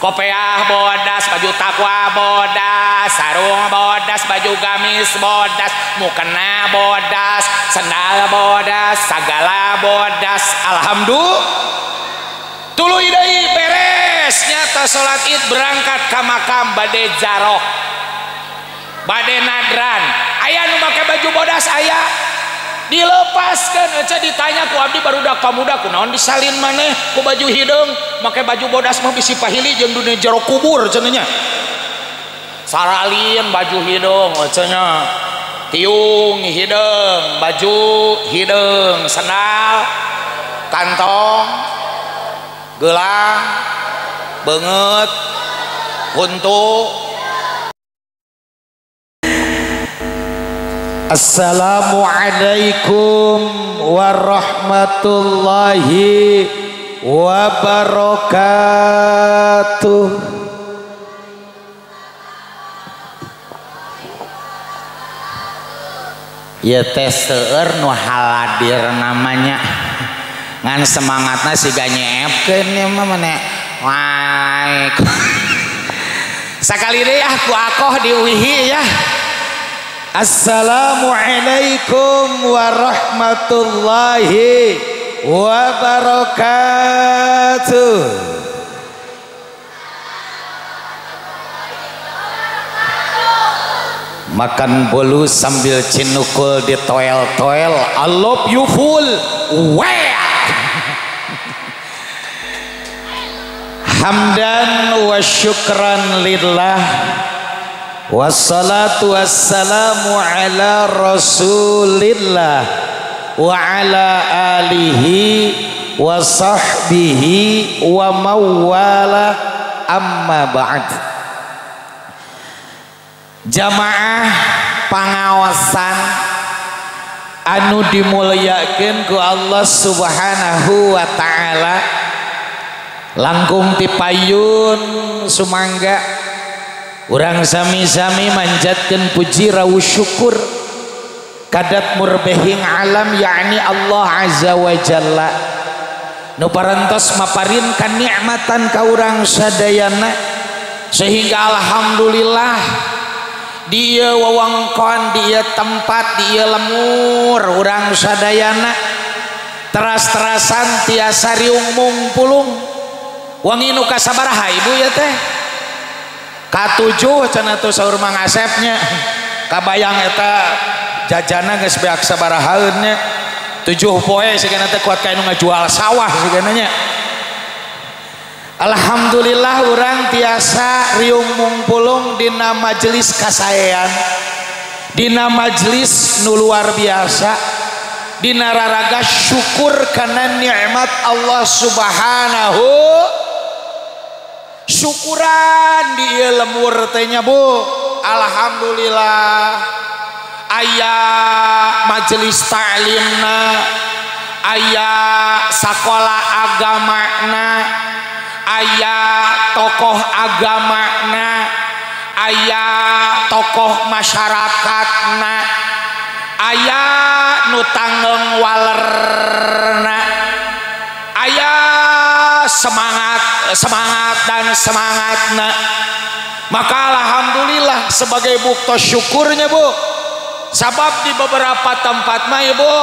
Kopeah bodas, baju takwa bodas, sarung bodas, baju gamis bodas, mukena bodas, sendal bodas, sagala bodas. Alhamdulillah. Tuluy deui beres nyata salat Id berangkat ka makam bade jaroh. Bade nadran. Aya nu make baju bodas aya. Dilepaskan aja ditanya ku abdi barudak pamuda kunaon disalin maneh ku baju hideung make baju bodas mah bisi pahili jeung dunia jero kubur cenah nya. Saralin baju hideung cenah, tiung hideung, baju hideung, sendal, kantong, gelang, beungeut, huntu. Assalamualaikum warahmatullahi wabarakatuh. Ya teh seueur nu haladir namanya ngan semangatna siga nyeepkeun ieu mah mane wae. Sakali deui ah ku akoh diuwihi ya. Assalamualaikum warahmatullahi wabarakatuh. Makan bolu sambil cinukul di toel-toel. I love you full. Well. Hamdan wa syukran lillah. Wassalatu wassalamu ala rasulillah wa ala alihi wa sahbihi wa mawala, amma ba'd. Jamaah pangawasan anu dimuliakeun ku Allah Subhanahu wa ta'ala, langkung ti payun sumangga urang sami-sami manjatkeun puji rawu syukur kadat murbehing alam yakni Allah Azza wa Jalla nu parantos maparin kanikmatan ka urang sadayana sehingga alhamdulillah dia wewengkon, dia tempat, dia lemur urang sadayana teras-terasan tiasa riung mungpulung. Wangi nu kasabaraha ibu ya teh? Katujuh cenah tuh saur Mang Asepnya. Kabayang eta jajana geus beak sabarahaeun nya. 7 poe sigana teh kuat ka nu ngajual sawah sigana nya. Alhamdulillah urang tiasa riung mungpulung dina majelis kasaean, dina majelis nu luar biasa, dina raraga syukur kana nikmat Allah Subhanahu. Syukuran di ieu lemur teh nya Bu. Alhamdulillah aya majelis ta'limna, aya sakola agamana, aya tokoh agamana, aya tokoh masyarakatna, aya nu tanggeng walerna, aya semangat semangat dan semangatna. Maka alhamdulillah sebagai bukti syukurnya Bu, sabab di beberapa tempat mah Ibu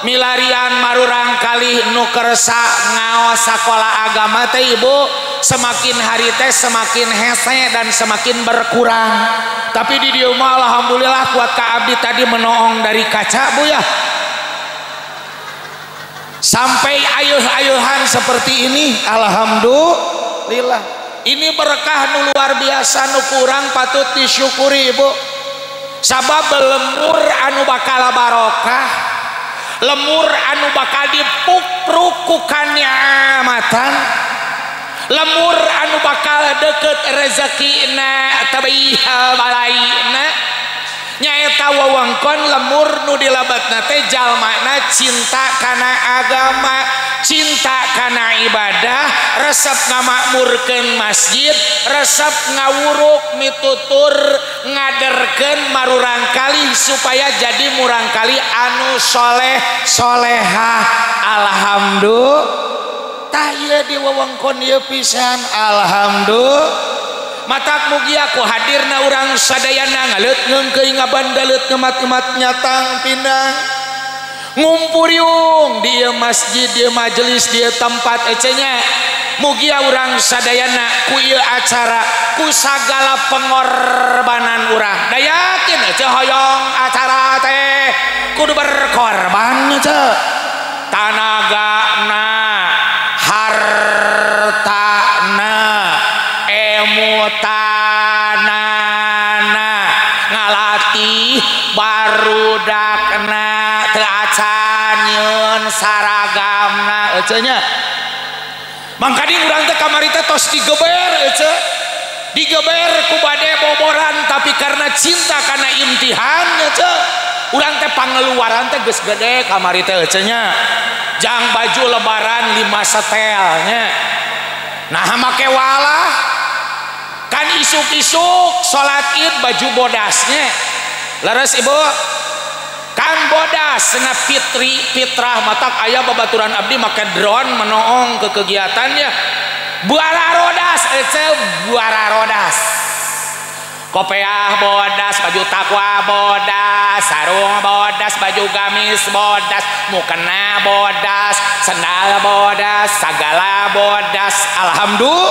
milarian marurang kali nu kersa ngaos sakola agama teh Ibu semakin hari teh semakin hese dan semakin berkurang. Tapi di dieu mah alhamdulillah kuat ka abdi tadi menoong dari kaca Bu ya, sampai ayuh-ayuhan seperti ini. Alhamdulillah ini berkah nu luar biasa nu kurang patut disyukuri Ibu. Sabab lemur anu bakal barokah, lemur anu bakal dipuprukukan ni'amatan, lemur anu bakal deket rezekina tabih balaina, nyaeta wewengkon lemur nu dilebatna teh jalmana cinta kana agama, cinta kana ibadah, resep ngamakmurkeun masjid, resep ngawuruk mitutur ngaderkeun marurang kali supaya jadi murang kali anu soleh solehah. Alhamdulillah. Tah ieu di wewengkon ieu pisan alhamdulillah. Matak mugia ku hadirna urang sadayana ngaleut ngeungkeuy ngabandalet ngemat-ngemat nyatang pinang ngumpuriung di ieu masjid, di ieu majelis, di ieu tempat ecenya. Mugia urang sadayana ku ieu acara ku sagala pengorbanan urang. Da yakin ece hoyong acara teh kudu berkorban ece. Tanagana, hartana, emutanana, ngalatih barudakna teu acan nyeun saragamna ece nya. Mangkading urang teh kamari teh tos digeber ece. Digeber ku bade boboran tapi karena cinta karena imtihan ece. Urang teh pangeluaran teh geus gede kamari teh ece nya. Jang baju lebaran 5 setel nya. Nah make walah kan isuk-isuk salat Id baju bodasnya. Leres ibu? Kan bodas cenah fitri fitrah matak aya babaturan abdi make drone menoong ke kegiatannya. Buara rodas ece buara rodas. Kopeah bodas, baju takwa bodas, sarung bodas, baju gamis bodas, mukena bodas, sendal bodas, sagala bodas. Alhamdulillah.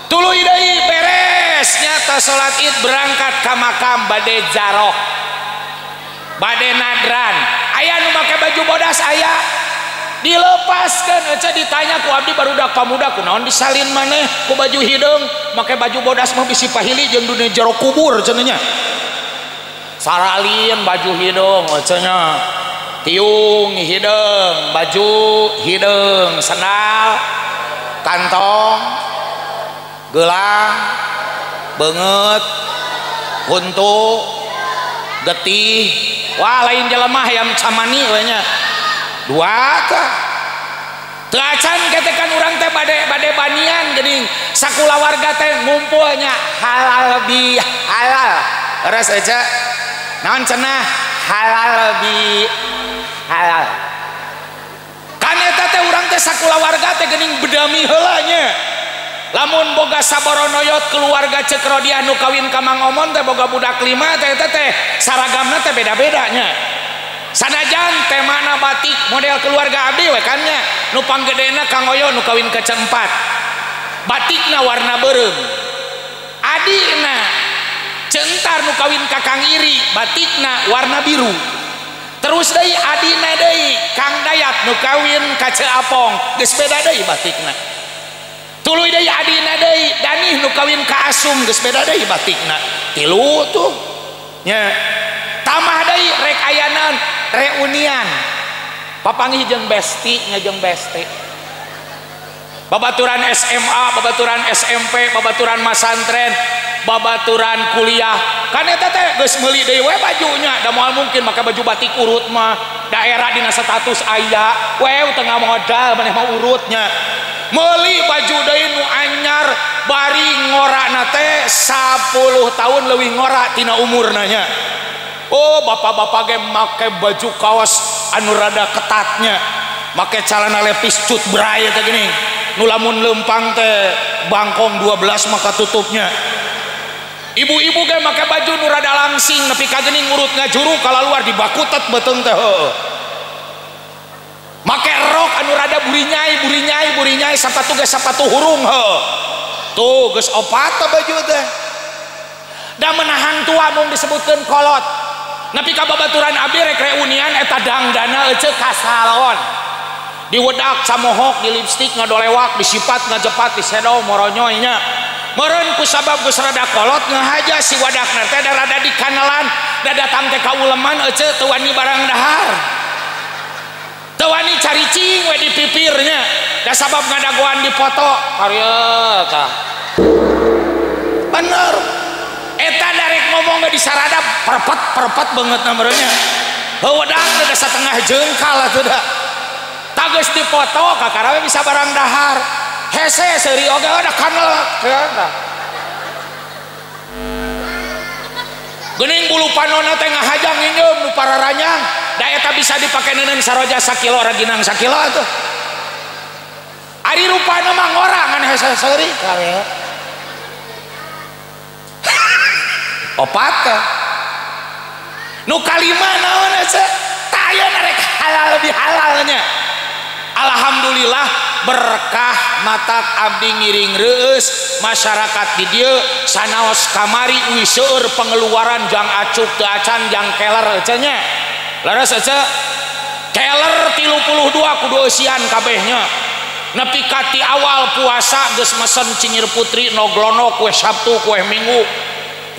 Tuluy deui beres nyata salat Id berangkat ka makam bade jaroh. Bade nadran. Aya nu make baju bodas aya. Dilepaskan ece ditanya ku abdi barudak pamuda kunaon disalin maneh ku baju hideung make baju bodas mah bisi pahili jeung dunia jero kubur cenah nya. Saralin baju hideung ece nya. Tiung hideung, baju hideung, sendal, kantong, gelang, beungeut, huntu, getih. Wah lain jelema hayam camani we nya. Dua tah. Teu acan ketekan urang teh bade banian geuning sakulawarga teh ngumpulnya halal bi halal. Leres aja. Naon cenah halal bi halal. Kan eta teh urang teh sakulawarga teh geuning bedami heula nya. Lamun boga saboronoyot keluarga Cek Rodiah nu kawin ka Mang Omon teh boga budak 5 teh eta teh saragamna teh beda-beda nya. Sanajan temana batik model keluarga abdi we kan nya nu panggedena Kang Oyo nu kawin ka C4 batikna warna beureum, adina Centar nu kawin ka Kang Iri batikna warna biru, terus deui adina deui Kang Dayat nu kawin ka C Apong geus beda deui batikna, tuluy deui adina deui Danih nu kawin ka Asum geus beda deui batikna, tilu tuh nya. Tambah deui rek aya naon reunian papanggih jeung besti nya jeung besti babaturan SMA, babaturan SMP, babaturan masantren, babaturan kuliah kan eta teh geus meuli deui we bajunya da moal mungkin make baju batik urut mah daerah dina status aya we tengah modal maneh mah urutnya meuli baju deui nu anyar bari ngorana teh 10 tahun leuwih ngora tina umurna nya. Oh bapak-bapak ge make baju kaos anu rada ketatnya make celana lepis cut bray teh geuning nu lamun leumpang teh bangkong 12 maka tutupnya. Ibu-ibu ge make baju nu rada langsing nepi ka geuning urut ngajuru kalaluar dibakutet beuteung teh heueuh. Make rok anu rada burinyai burinyai burinyai sapatu ge sapatu hurung heueuh. Tuh geus opat baju teh. Da menahan tua mung disebutkeun kolot. Nepi ka babaturan abdi rek reunian eta dangdana ece ka salon. Diwedak camohok, di lipstik ngadolewak, disipat ngajepat, disedo moronyoy nya. Meureun ku sabab geus rada kolot ngahaja si wadakna teh da rada dikanelan, da datang teh ka uleman ece teu wani barang dahar. Teu wani caricing we di pipirnya. Da sabab ngadagoan dipoto karya tah. Bener. Eta darek ngomong di sarada perpet-perpet banget namanya. Heuwedak da satengah jengkal atuh da. Tageus dipoto kakara we bisa barang dahar. Hese seuri oge da kanel tah. Geuning bulu panonna teh ngahajang nginjeum nu pararanyang. Da eta bisa dipake neuneun saroja sakilo raginang sakilo atuh. Ari rupana mah ngora ngan hese seuri kawe. Opat teh. Nu kalima naon ece? Tah ayeuna rek halal lebih halalnya. Alhamdulillah berkah matak abdi ngiring reueus masyarakat di dieu sanaos kamari wis seueur pengeluaran jang acuk teu acan jang keler ece nya. Leres ece? Keler 32 kudu eusian kabehnya. Nepi ka ti awal puasa geus mesen Cingir Putri noglono kue Sabtu kue Minggu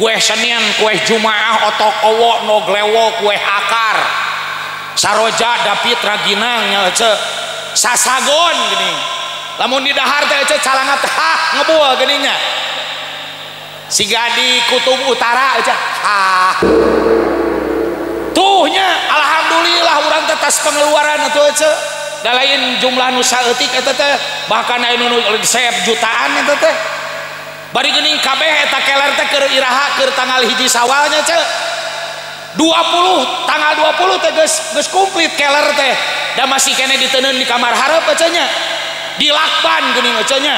kue Senin kue Jumaah otok owo noglewo kue akar saroja dapit raginang nya ece sasagon gini lamun di dahar teh ece calangat ha ngebul gini nya siga di kutub utara ece ha tuhnya alhamdulillah urang teh tas pengeluaran atuh ece da lain jumlah nu saeutik eta teh bahkan aya nu sep jutaan eta teh bari geuning kabeh eta keler teh keur iraha keur tanggal 1 Sawalnya ce 20 tanggal 20 teh geus komplit keler teh da masih kene diteunkeun di kamar hareup ece nya dilakban geuning ece nya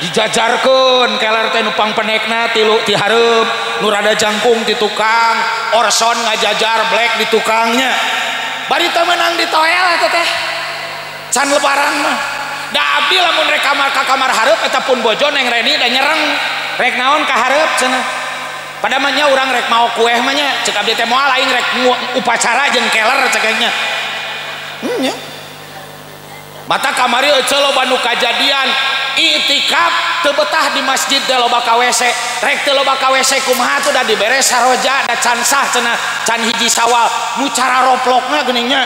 dijajarkeun keler teh nu pangpenekna tilu ti hareup nu rada jangkung ti tukang orson ngajajar black di tukangnya bari teu meunang ditoel eta teh can lebaran mah da abdi lamun rek kamar ka kamar hareup eta pun bojo neng Reni da nyereng rek naon ka hareup cenah pada mah nya urang rek mau kueh mah nya cek abdi teh moal aing rek upacara jeung keler cek nya nya mata kamari ece loba nu kajadian itikaf teu betah di masjid teh loba ka WC rek teu loba ka WC kumaha tuh da dibere saroja da can sah cenah can 1 Sawal nu cara roplokna geuning nya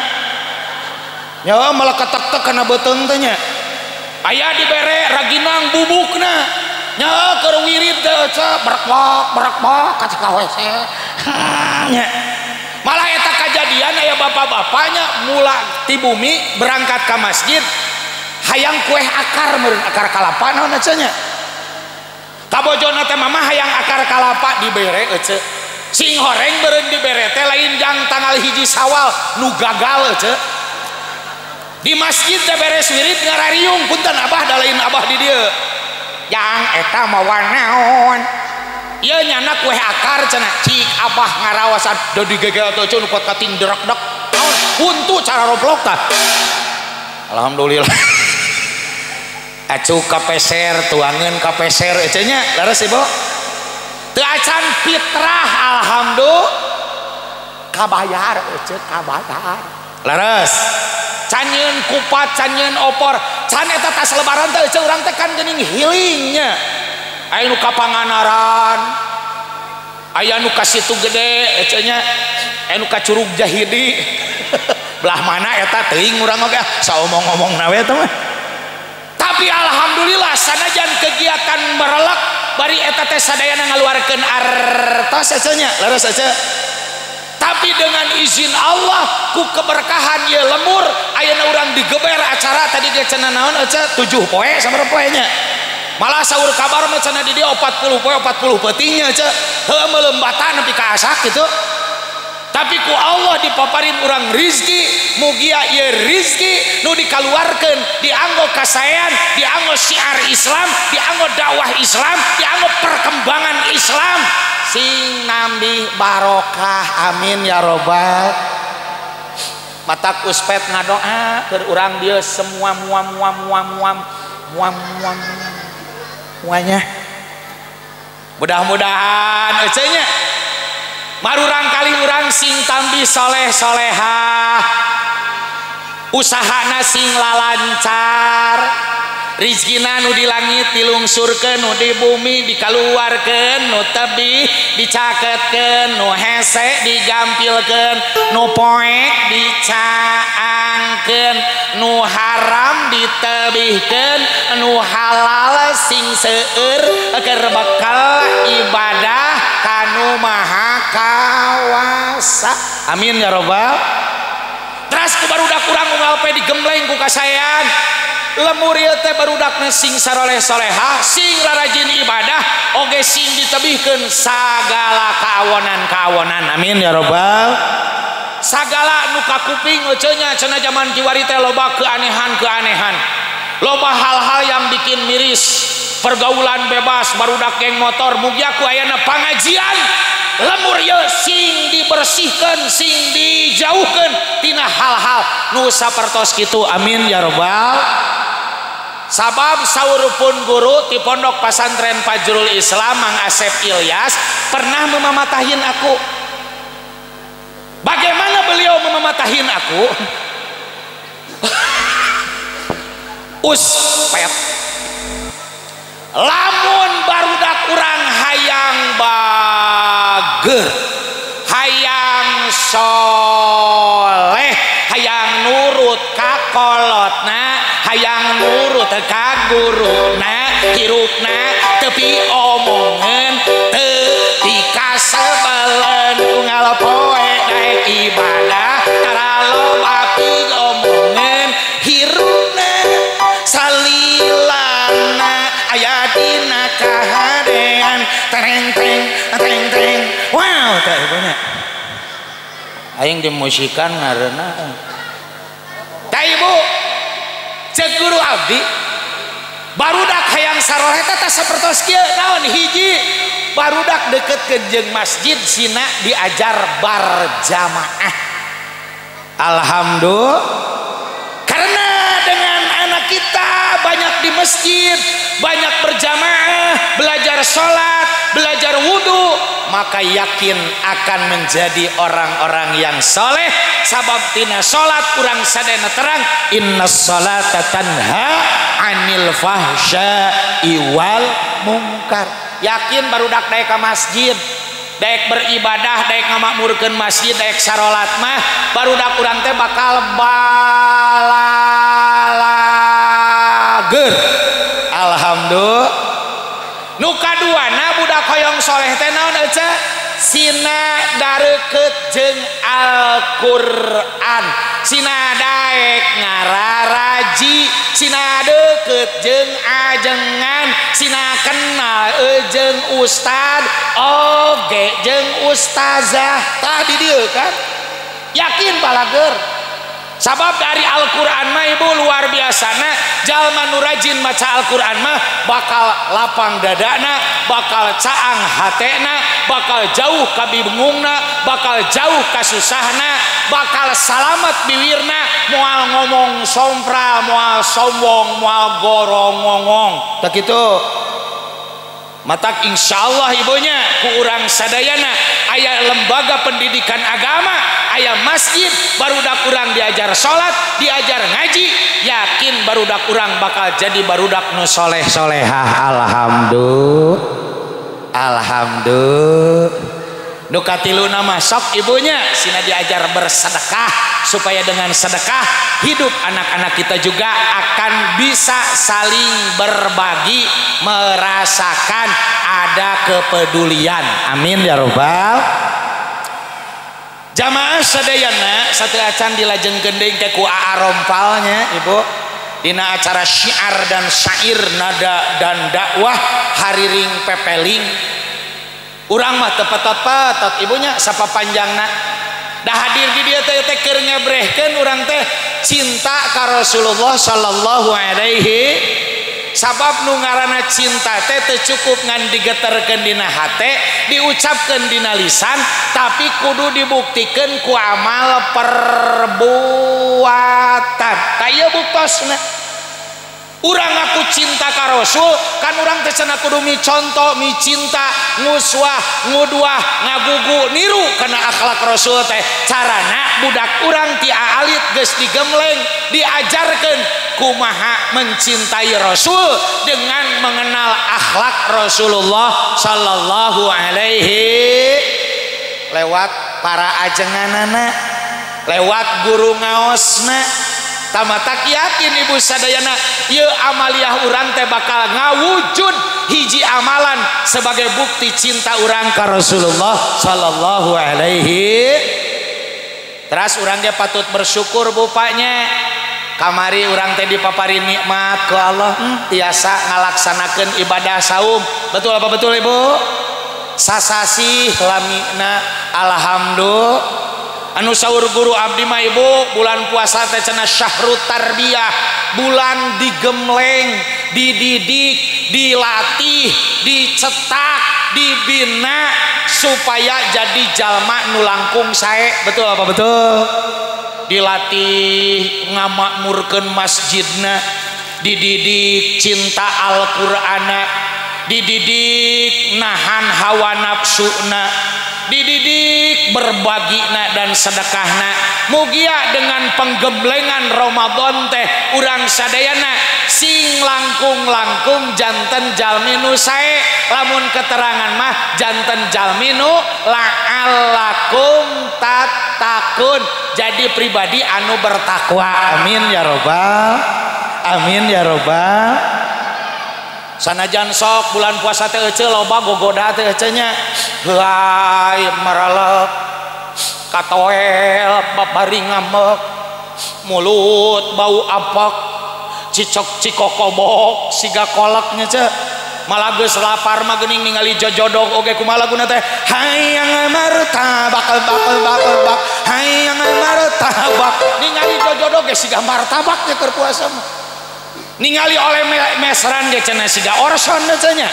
nyawa malah ketek-tek kana beuteung teh nya aya dibere raginang bubukna nyawa keur wirid teh ece berekbok berekbok ka WC nya malah eta kajadian aya bapak-bapaknya mula ti bumi berangkat ka masjid hayang kueh akar meureun akar kalapa naon ece nya ka bojona teh mama hayang akar kalapa dibere ece sing horeng beureun dibere teh lain jang tanggal 1 Sawal nu gagal ece di masjid teh beres wirid ngarariung punten abah da lain abah di dieu jang eta mawa naon ieu nyana kueh akar cenah cik abah ngarawasan da digegel teh nu kuat kating derekdek naon huntu cara roblok tah alhamdulillah acuk kapeser tuangeun kapeser ece nya leres ibu teu acan fitrah alhamdulillah kabayar ece kabayar leres can nyeun kupat can nyeun opor can eta tas lebaran teh ece urang teh kan geuning healingnya aya nu ka Pangandaran aya nu ka Situ Gede ece nya aya nu ka Curug Jahidi belah mana eta teuing urang oge saomong-omongna we eta mah tapi alhamdulillah sanajan kegiatan merelek bari eta teh sadayana ngaluarkeun artos ece nya leres ece tapi dengan izin Allah ku keberkahan ye lemur ayeuna urang digeber acara tadi ge cenah naon ece 7 poe sabaraha poe nya malah saur kabar mah cenah di dieu 40 poe 40 peutingnya ece heueuh melembatan nepi ka asak gitu tapi ku Allah dipaparin urang rizki mugia ieu rizki nu dikaluarkeun dianggo kasaean dianggo syiar Islam dianggo dakwah Islam dianggo perkembangan Islam sing nambih barokah amin ya robbal matak uspet ngadoa keur urang dieu semua muam muam muam muam muam muam muanya mudah-mudahan ece nya marurang kali urang sing tambih soleh solehah usahana sing lalancar rizkina nu di langit dilungsurkeun nu di bumi dikaluarkeun nu tebih dicaketkeun nu hese digampilkeun nu poek dicaangkeun nu haram ditebihkeun nu halal sing seueur keur bekal ibadah kanu maha kawasa amin ya robbal. Teras ku barudak urang unggal pe digembleng ku kasaean lemur ieu teh barudakna sing saroleh soleha sing rarajin ibadah oge sing ditebihkeun sagala kaawonan-kaawonan amin ya robbal. Sagala nu kakuping ece nya cenah jaman kiwari teh loba keanehan-keanehan Loba hal-hal yang bikin miris, pergaulan bebas, barudak geng motor, mugia ku ayana pangajian lemur ye sing dibersihkan, sing dijauhkan tina hal-hal nu sapertos kitu. Amin ya robbal. Sabab saurupun guru di pondok pesantren Fajrul Islam Mang Asep Ilyas pernah memamatahin aku. Bagaimana beliau memamatahin aku? Uspet lamun barudak urang hayang bager, hayang soleh, hayang nurut ka kolotna, hayang nurut ka guruna, hirupna tepi omongan tepi kasebelen, unggal poe daek ibadah tara loba omongan, hirupna salilana aya dina kahadean, tereng tereng tereng tereng. Wow, teh banyak aing dimusikan ngaranna. Tah ibu cek guru abdi barudak hayang saroleh teh sapertos kieu. Naon hiji, barudak deket ke jeung masjid sina diajar barjamaah. Alhamdulillah, karena dengan anak kita banyak di masjid, banyak berjamaah, belajar sholat, belajar wudhu, maka yakin akan menjadi orang-orang yang soleh. Sabab tina sholat kurang sadayana terang, inna sholata tanha anil fahsya'i wal mungkar. Yakin barudak daek ka masjid, daek beribadah, daek ngamakmurkeun masjid, daek sarolat mah barudak urang teh bakal balalager. Alhamdulillah. Nu kaduana budak hoyong soleh teh naon euca? Sina dareukeut jeung Al-Qur'an, sina daek ngararaji, sina deukeut jeung ajengan, sina kenal jeung ustad oge jeung ustazah. Tah di dieu kan yakin balager. Sabab dari Al-Qur'an mah ibu luar biasana, jalma nu rajin maca Al-Qur'an mah bakal lapang dadana, bakal caang hatena, bakal jauh kabingungna, bakal jauh kasusahna, bakal salamat biwirna, moal ngomong sompral, moal sombong, moal gorongongong. Tak kitu. Matak insyaallah ibunya ku urang sadayana aya lembaga pendidikan agama, aya masjid, barudak urang diajar salat, diajar ngaji, yakin barudak urang bakal jadi barudak nu soleh solehah. Alhamdulillah, alhamdulillah. Nu katiluna masuk ibunya sina diajar bersedekah, supaya dengan sedekah hidup anak-anak kita juga akan bisa saling berbagi, merasakan ada kepedulian. Amin ya robbal. Jamaah sadayana satu acan dilajengkeun deui ke ku aa rompalnya ibu dina acara syiar dan syair, nada dan dakwah hariring pepeling. Urang mah teu petot-petot ibunya sapa panjangna. Dah hadir di dieu teh teh keur ngebrehkeun urang teh cinta ka Rasulullah sallallahu alaihi. Sabab nu ngaranna cinta teh teu cukup ngan digeterkeun dina hate, diucapkeun dina lisan, tapi kudu dibuktikeun ku amal perbuatan. Tah ieu buktosna. Urang aku cinta ka Rasul, kan urang teh cenah kudu mi contoh, mi cinta, nguswah, nguduah, ngagugu, niru kana akhlak Rasul teh. Carana budak urang ti aalit geus digemleng, diajarkeun kumaha mencintai Rasul dengan mengenal akhlak Rasulullah sallallahu alaihi lewat para ajenganana, lewat guru ngaosna. Tamatak yakin ibu sadayana ieu amaliah urang teh bakal ngawujud hiji amalan sebagai bukti cinta urang ka Rasulullah sallallahu alaihi. Teras urang ge patut bersyukur bupanya, kamari urang teh dipapari nikmat ku Allah, tiasa ngalaksanakeun ibadah saum. Betul apa betul ibu? Sasasih lamina alhamdulillah. Anu saur guru abdi mah ibu, bulan puasa teh cenah syahrut tarbiyah, bulan digemleng, dididik, dilatih, dicetak, dibina supaya jadi jalma nu langkung sae. Betul apa betul? Dilatih ngamakmurkeun masjidna, dididik cinta Al-Qur'ana, dididik nahan hawa nafsuna, dididik berbagina dan sedekahna. Mugia dengan penggemblengan Ramadan teh urang sadayana sing langkung-langkung janten jalmi nu sae. Lamun keterangan mah janten jalmi nu la'allakum tattaqun, jadi pribadi anu bertakwa. Amin ya robbal, amin ya robbal. Sanajan sok bulan puasa teh ece loba gogoda teh ece nya, heuay maralek katoel babari ngamek, mulut bau apek, cicok cikokobok siga koleknya ce. Malah geus lapar mah geuning ningali jojodog oge kumaha laguna teh, hayang martabak bak bak bak, hayang martabak. Ningali jojodog ge siga martabak nya keur puasa mah. Ningali oleh mesran ge cenah siga orson cenah.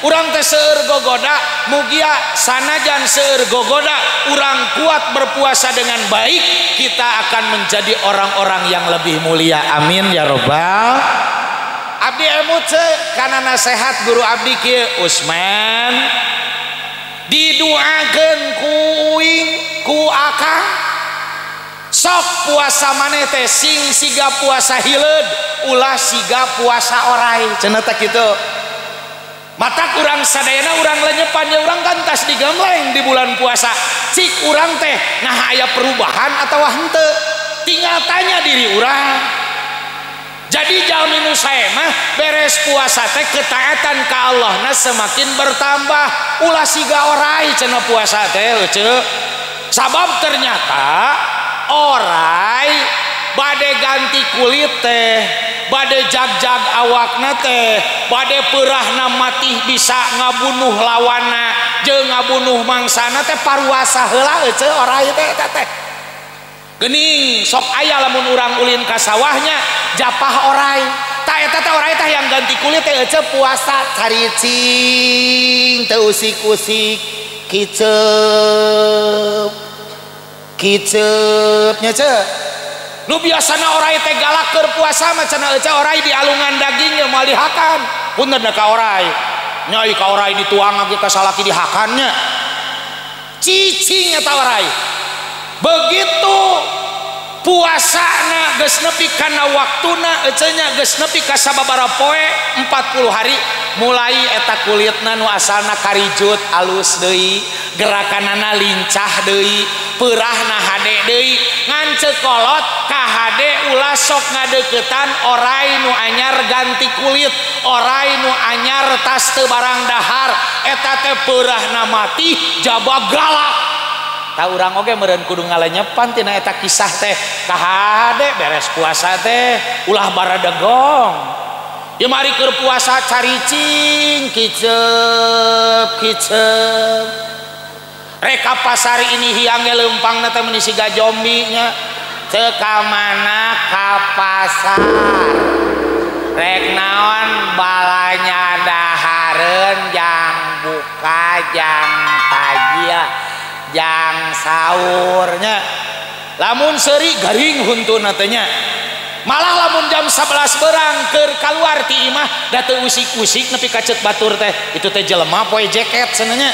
Urang teh seueur gogoda, mugia sanajan seueur gogoda urang kuat berpuasa dengan baik, kita akan menjadi orang-orang yang lebih mulia. Amin ya robbal. Abdi emut kana nasehat guru abdi kieu, Usman diduakeun ku uing ku akang, sok puasa maneh teh sing siga puasa hileud, ulah siga puasa orai cenah teh kitu. Mata urang sadayana urang lenyepan ya, urang kan tas digembleng di bulan puasa, cik urang teh nah aya perubahan atawa henteu, tinggal tanya diri urang. Jadi jalmi nu sae mah beres puasa teh ketaatan ka Allahna semakin bertambah, ulah siga orai cenah puasa teh ece. Sabab ternyata orai bade ganti kulit teh, bade jag-jag awakna teh, bade peurahna matih bisa ngabunuh lawanna jeung ngabunuh mangsana teh paruasa heula ece orai teh eta teh. Geuning sok aya lamun urang ulin ka sawahnya japah orai. Tah eta teh orai teh yang ganti kulit teh ece puasa caricing teu usik-usik kiceup kiceup nya ce. Nu biasana orai teh galak keur puasa mah cenah ece orai dialungan daging ge moal dihakan. Punten da ka orai. Nya ka orai dituang ge ka salaki dihakannya. Cicing eta orai. Begitu puasana geus nepi kana waktuna ece nya geus nepi ka sababaraha poe 40 hari mulai eta kulitna nu asalna karijut alus deui, gerakanana lincah deui, peurahna hade deui, ngan ceuk kolot ka hade ulah sok ngadeukeutan orai nu anyar ganti kulit, orai nu anyar tas teu barang dahar, eta teh peurahna mati jaba galak. Ta urang oge meureun kudu ngalenyepan tina eta kisah teh ka hade beres puasa teh ulah baradegong. Ya mari keur puasa caricing kiceup kiceup. Reka pasar ini hiang ge leumpangna teh meuni siga zombie nya. Teu ka mana ka pasar. Rek naon balanya dahareun jang buka jang tajil jang sahurnya. Lamun seuri garing huntuna teh nya. Malah lamun jam 11 berang keur kaluar ti imah da teu usik-usik nepi ka ceuk batur teh itu teh jelema poe jaket cenah nya.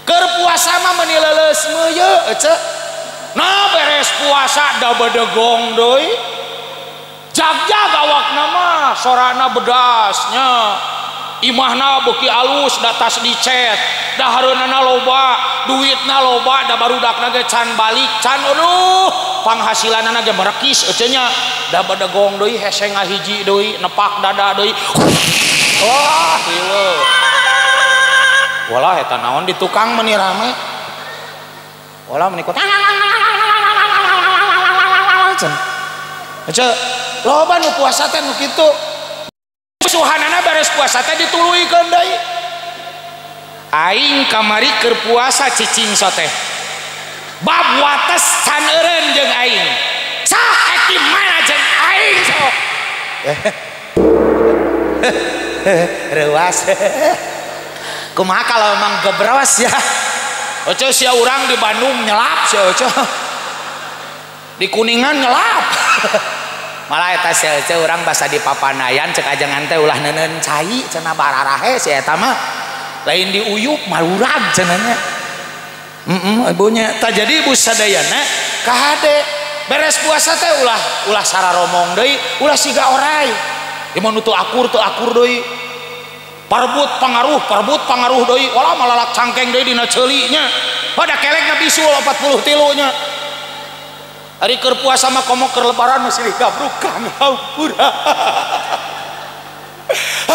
Keur puasa mah meuni leuleus meuyeu ece. Nah beres puasa da bedegong deui. Jag-jag awakna mah sorana bedasnya. Imahna beuki alus da tas dicet, dahareunana loba, duitna loba, da barudakna ge can balik, can aduh, panghasilanana ge merekis ece nya. Da bedegong deui hese ngahiji deui, nepak dada deui. Wah, hileung. Walah eta naon di tukang meuni rame. Walah meuni kuat. Ece, loba nu puasa teh nu kitu. Suhanana beres puasa teh dituluykeun deui. Aing kamari keur puasa cicing so teh. Bab wates can eureun jeung aing. Sah ek di mana jeung aing sok. Reuas. Kumaha kalau emang gebros ya. Oce sia urang di Bandung nyelap sia oce. Di Kuningan nyelap. Malah eta sia oce urang basa di Papanayan cek ajengan teh ulah neuneun cai cenah bararahe si eta mah. Lain diuyup marurag cenah nya. Ibunya tak jadi ibu sadayana kahade beres puasa teh ulah ulah sararomong deui ulah siga orai ieu nu teu akur deui parbut pangaruh deui wala malalak cangkeng deui dina ceuli nya pada kelekna bisul 43 nya ari keur puasa mah komo keur lebaran masih gabruk kang hampura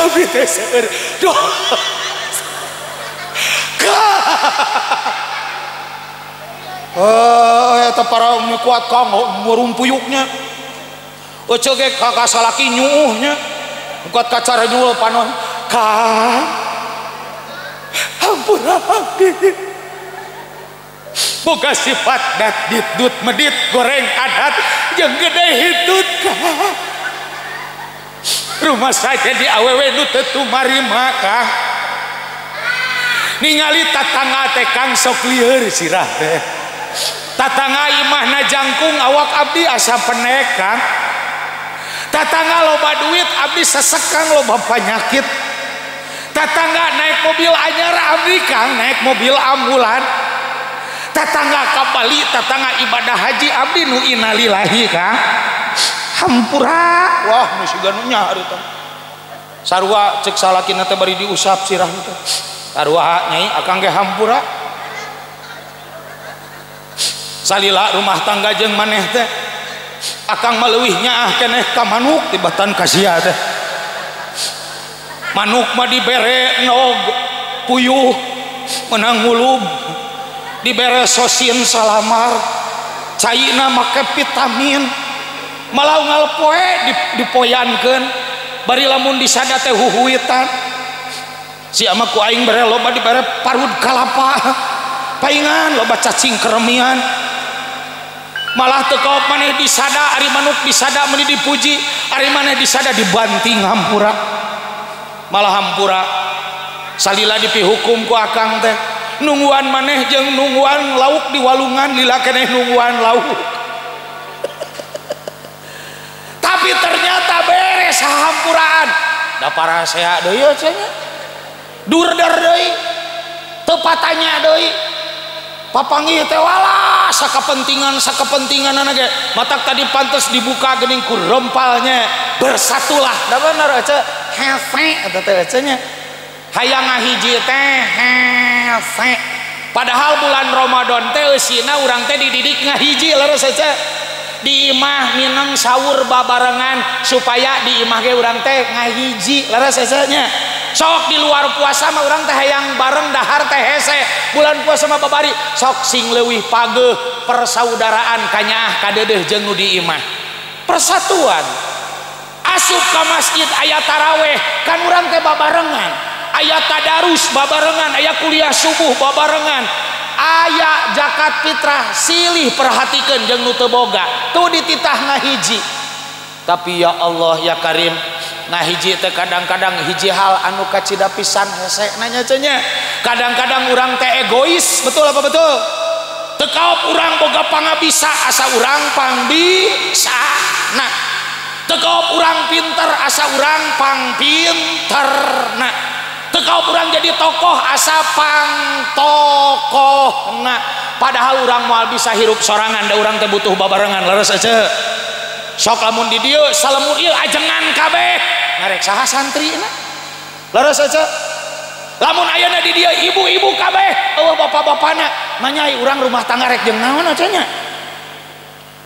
abdi teh seueur duh. Oh, eta para kuat kang murumpuyuknya. Oce ge ka salaki nyuuhnya. Kuat kacara nyuul panon. Kang. Hampura abdi. Boga sifat dat ditdut medit goreng adat jeung gede hitut kang. Rumah saja di awewe nu teu tumarima kang. Ningali tatangga teh kang sok lieur sirah teh. Tatangga imahna jangkung awak abdi asa penek kang. Tatangga loba duit abdi sesek kang loba penyakit. Tatangga naik mobil anyar abdi kang naik mobil ambulan. Tatangga ka Bali tatangga ibadah haji abdi nu innalillahi kang. Hampura wah nu siga nu nya harita. Sarua cek salakina teh bari diusap sirah teh. Sarua nyai akang ge hampura. Salila rumah tangga jeung maneh teh akang mah leuwih nyaah keneh ka manuk tibatan ka sia teh. Manuk mah dibere nog puyuh menang ngulub, dibere sosin salamar, caina make vitamin, malah unggal poe dipoyankeun, bari lamun disada teh huhuitan. Sia mah ku aing bere loba dibere parud kalapa, paingan loba cacing keremian. Malah teu kaop maneh disada, ari manuk disada meuni dipuji, ari maneh disada dibanting hampura. Malah hampura salila dipihukum ku akang teh nungguan maneh jeung nungguan lauk di walungan lila keneh nungguan lauk. Tapi ternyata beres hampuraan da parasea deui cenah durder deui teu patanya deui papanggih teh walah sakapentingan anak ge matak tadi pantes dibuka geuning ku rempalnya bersatulah da bener ece hese eta teh ece nya hayang ngahiji teh hese padahal bulan Ramadan teh eusina urang teh dididik ngahiji leres ece di imah mineng sahur babarengan supaya di imah ge urang teh ngahiji leres ece nya. Sok di luar puasa mah urang teh hayang bareng dahar teh hese bulan puasa mah babari sok sing leuwih pageuh persaudaraan kanyaah kadeudeuh jeung nu di imah persatuan asup ka masjid aya taraweh kan urang teh babarengan aya tadarus babarengan aya kuliah subuh babarengan aya zakat fitrah silih perhatikeun jeung nu teu boga tuh dititah ngahiji. Tapi ya Allah ya Karim ngahiji teh kadang-kadang hiji hal anu kacida pisan hese nanya cenah kadang-kadang urang teh egois betul apa betul teu kaop urang boga pangabisa asa urang pangbisa nah teu kaop urang pinter asa urang pangpinter nah teu kaop urang jadi tokoh asa pangtokohna padahal urang moal bisa hirup sorangan da urang teh butuh babarengan leres aja. Sok lamun di dieu salemur ieu ajengan kabeh ngarek saha santrina leres aja. Lamun ayeuna di dieu ibu-ibu kabeh eueuh bapak-bapana manyai urang rumah tangga rek jeung naon aja nya.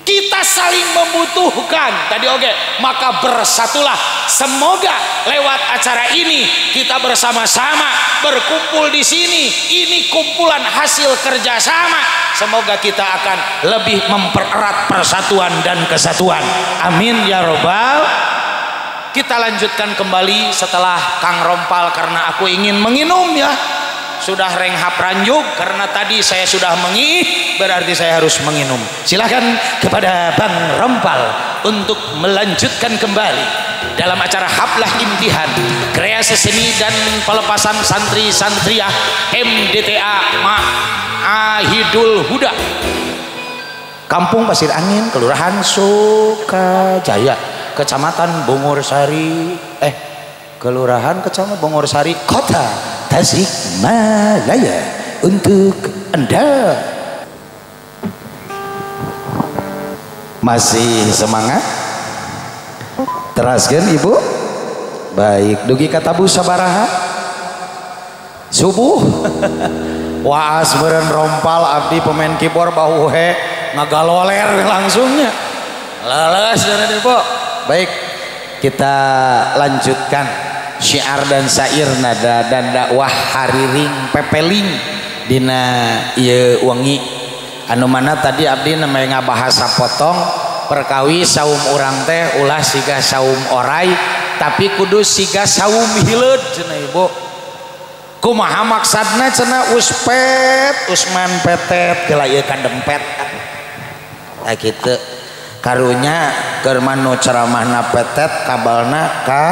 Kita saling membutuhkan tadi oke, maka bersatulah. Semoga lewat acara ini kita bersama-sama berkumpul di sini. Ini kumpulan hasil kerjasama. Semoga kita akan lebih mempererat persatuan dan kesatuan. Amin ya robbal. Kita lanjutkan kembali setelah Kang Rompal karena aku ingin menginum ya. Sudah renghap ranjug karena tadi saya sudah mengih, berarti saya harus menginum. Silakan kepada Bang Rompal untuk melanjutkan kembali dalam acara Haflah Imtihan Kreasi Seni dan Pelepasan Santri Santriah MDTA Ma'ahidul Huda, Kampung Pasir Angin, Kelurahan Sukajaya, Kecamatan Bungursari, Kelurahan Kecamatan Bungursari, Kota Tasikmalaya, untuk Anda. Masih semangat? Teraskan Ibu? Baik, dugi katabu sabaraha? Subuh. Waas meureun Rompal abdi pemain keyboard bahu he ngagaloler langsungnya. Leles dan Ibu. Baik, kita lanjutkan syiar dan syair nada dan dakwah hariring pepeling dina ieu wengi anu mana tadi abdi namanya ngabahas sapotong perkawi saum urang teh ulah siga saum orai tapi kudu siga saum hileud cenah Ibu. Kumaha maksadna cenah uspet usman petet geula ieu kadempet tah kitu karunya keur manu ceramahna petet kabalna ka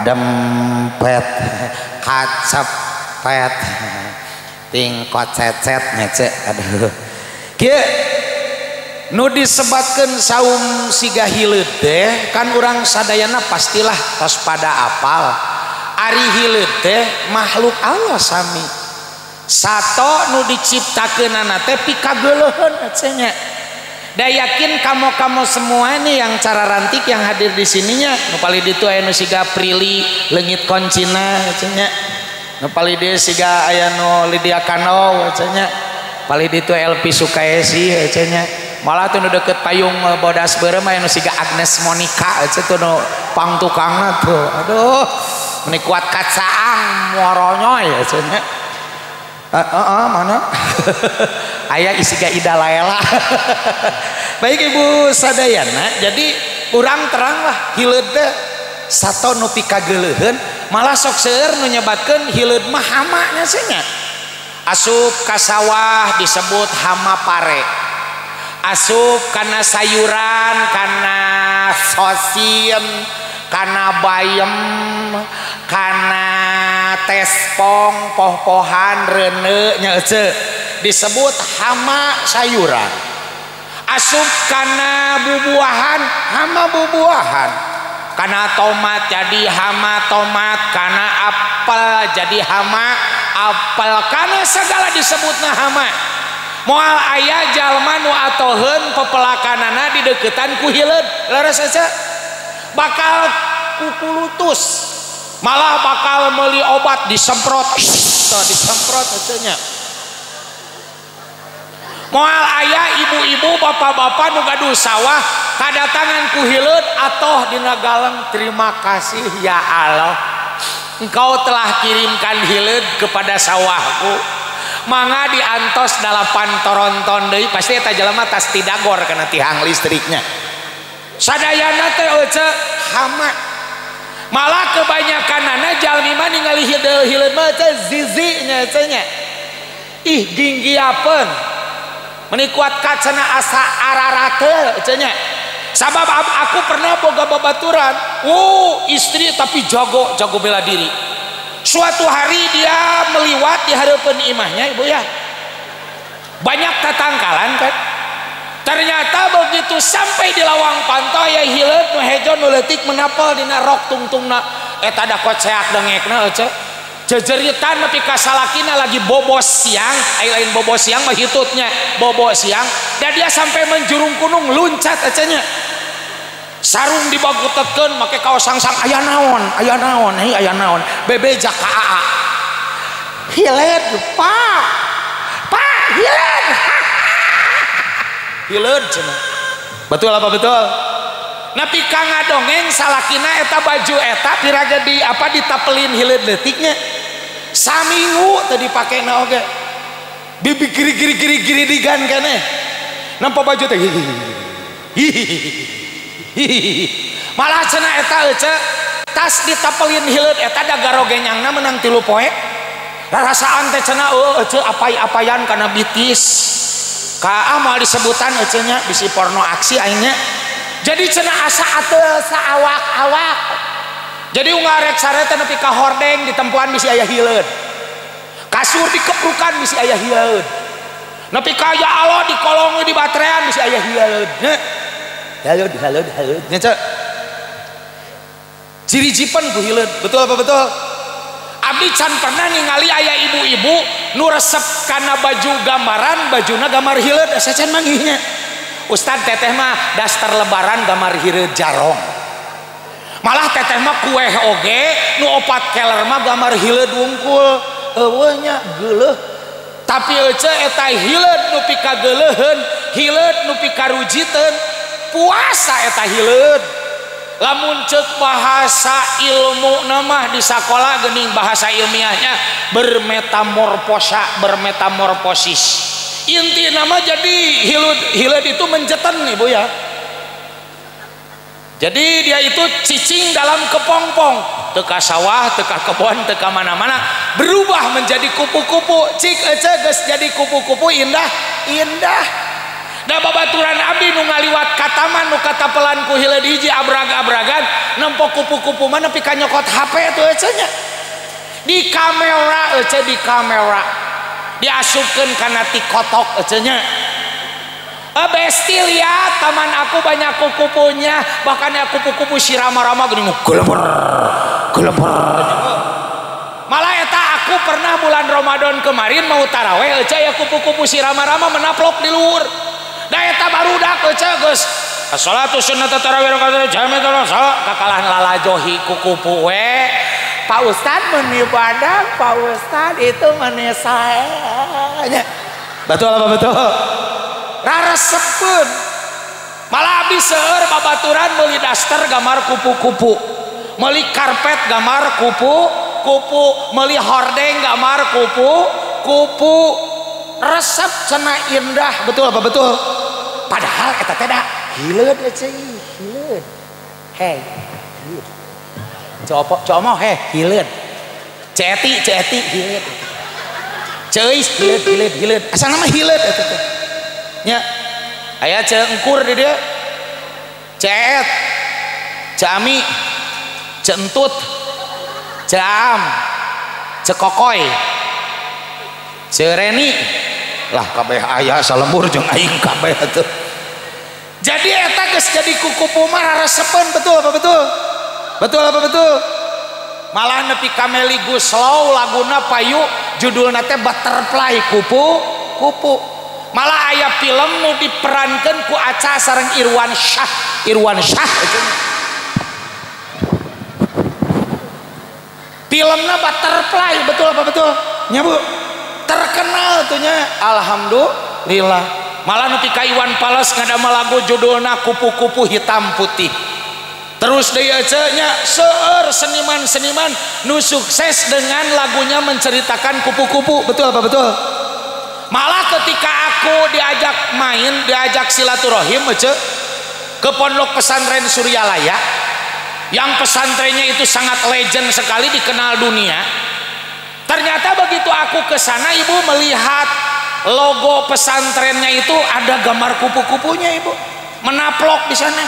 dempet kacepet tingkot cecet ngece aduh kieu nu disebatkeun saum siga hileud teh kan urang sadayana pastilah tos pada apal ari hileud teh makhluk Allah sami sato nu diciptakeunana teh pikageuleuheun cenah. Da yakin kamu-kamu semua nih yang cara rantik yang hadir di sininya nu palih ditu aya nu siga Prilly leungit koncina cenah, nu palih dieu siga aya nu Lydia Kano cenah, palih ditu LP Sukaesi cenah, malah tuh nu deket payung bodas beureum aya nu siga Agnes Monica cenah tuh nu pangtukangna tuh aduh meni kuat kacaang moronyoy cenah. Mana aya isiga Ida Laela. Baik Ibu sadayana, jadi urang terang lah hileud teh sato nu pikageuleuheun malah sok seueur nu nyebatkeun hileud mah hama nya cenah. Asup ka sawah disebut hama pare, asup kana sayuran kana sosim kana bayem kana tespong poh-pohan reuneu nya ece disebut hama sayuran. Asup kana bubuahan hama bubuahan, kana tomat jadi hama tomat, kana apel jadi hama apel, kana segala disebutna hama. Moal aya jalma nu atoheun pepelakanana dideukeutan ku hileud leres ece bakal kukulutus, malah bakal meuli obat disemprot, disemprot ecenya. Moal aya ibu-ibu bapak-bapak nu gaduh sawah kadatangan ku hileud atoh dina galeng terima kasih ya Allah engkau telah kirimkan hileud kepada sawahku mangga diantos 8 toronton deui pasti eta jelema tas tidagor kana tihang listriknya. Sadayana teh ece hama, malah kebanyakanana jalmi mah ningali hileud mah teh zizi nya ece nya ih ginggiapeun meni kuat kacana asa ararate ece nya. Sabab aku pernah boga babaturan istri tapi jago jago bela diri. Suatu hari dia meliwat di hareupeun imahnya ibu ya, banyak tatangkalan kan. Ternyata begitu sampai di lawang pantau ya hileud nu hejo nu leutik menapel dina rok tungtungna eta da koceak dengekna ece jejeritan nepi ka salakina lagi bobos siang, ai lain bobos siang mah hitutnya bobo siang, dan dia sampai menjurung kunung luncat ece nya sarung dibagutetkeun make kaos sangsang aya naon aya naon hei aya naon bebeja ka aa hileud pak pak hileud hileud cenah. Betul apa betul? Nepi ka ngadongeng salakina eta baju eta piraga di apa ditapelin hileud leutiknya saminggu teu dipakena oge bibi giri-giri-giri digan keneh nampa baju teh malah cenah eta ece tas ditapelin hileud eta da garogenyangna menang 3 poe Rarasaan teh cenah eueuh apai-apayan kana bitis. Ka moal disebutan ece nya bisi porno aksi aing nya. Jadi cenah asa ateul saawak-awak. Jadi unggal rek sare teh nepi ka hordeng ditempuan bisi aya hileud. Kasur dikeprukan bisi aya hileud. Nepi ka ya Allah dikolong di baterean bisi aya hileud. Hileud hileud hileud nya ceu. Ciri-jipen ku hileud, betul apa betul? Abdi can pernah ningali aya ibu-ibu nu resep kana baju gambaran, bajuna gambar hileud, asa can manggihnya. Ustad teteh mah daster lebaran gambar hileud jarong. Malah teteh mah kueh oge nu opat keler mah gambar hileud wungkul. Eueuh nya geuleuh. Tapi ece eta hileud nu pikageuleuheun, hileud nu pikarujiteun, puasa eta hileud. Lamun ceuk bahasa ilmu nama di sekolah geuning bahasa ilmiahnya bermetamorfosa, bermetamorfosis. Inti nama jadi hileud itu menjetan ibu ya. Jadi dia itu cicing dalam kepompong, teka sawah, teka kebon, teka mana-mana, berubah menjadi kupu-kupu. Cik ece geus jadi kupu-kupu indah, indah. Da babaturan abdi nu ngaliwat ka taman nu katapelan ku hileud hiji abrag-abragan nempo kupu-kupu mah nepi ka nyokot HP tuh ece nya. Di kamera ece, di kamera diasupkeun kana tikotok ece nya. Besti lihat taman aku banyak kupu-kupunya, bahkan ya kupu-kupu si rama-rama geuning geleber geleber. Malah eta aku pernah bulan Ramadan kemarin mau taraweh ece ya kupu-kupu si rama-rama menaplok di luhur. Da eta barudak ece geus salatu sunnat tarawih rakaat jami tolong kakalah lalajohi kupu-kupu we. Pak Ustad meni badak, Pak Ustad itu meni sae. Betul apa betul? Raresepeun. Malah abis seueur babaturan meuli daster gambar kupu-kupu, meuli karpet gambar kupu-kupu, meuli hordeng gambar kupu-kupu. Resep cenah indah, betul apa betul? Padahal eta teh da hileud ece, hileud. Hei, hileud. Copo como heh hileud. Ceti ceti hileud. Ceuis hileud hileud hileud. Asalna mah hileud eta teh. Nya aya ce engkur di dieu. Ceet, Cami, Centut, Ceam, Cekokoy, Cereni. Lah kabeh aya salembur jeung aing kabeh atuh. Jadi eta geus jadi kukupu mah raresepeun, betul apa betul? Betul apa betul? Malah nepi ka Meli Guslow laguna payu judulna teh Butterfly kupu-kupu. Malah aya film nu diperankeun ku Aca sareng Irwan Syah. Irwan Syah filmna Butterfly, betul apa betul? Nya Bu, terkenal tuh nya, alhamdulillah. Malah nepi ka Iwan Fals ngadamel lagu judulna Kupu-kupu Hitam Putih. Terus deui ece nya seueur seniman-seniman nu sukses dengan lagunya menceritakan kupu-kupu, betul apa betul? Malah ketika aku diajak main, diajak silaturahim ece ke pondok pesantren Suryalaya yang pesantrennya itu sangat legend sekali, dikenal dunia. Ternyata begitu aku ke sana ibu melihat logo pesantrennya itu ada gambar kupu-kupunya ibu, menaplok di sana.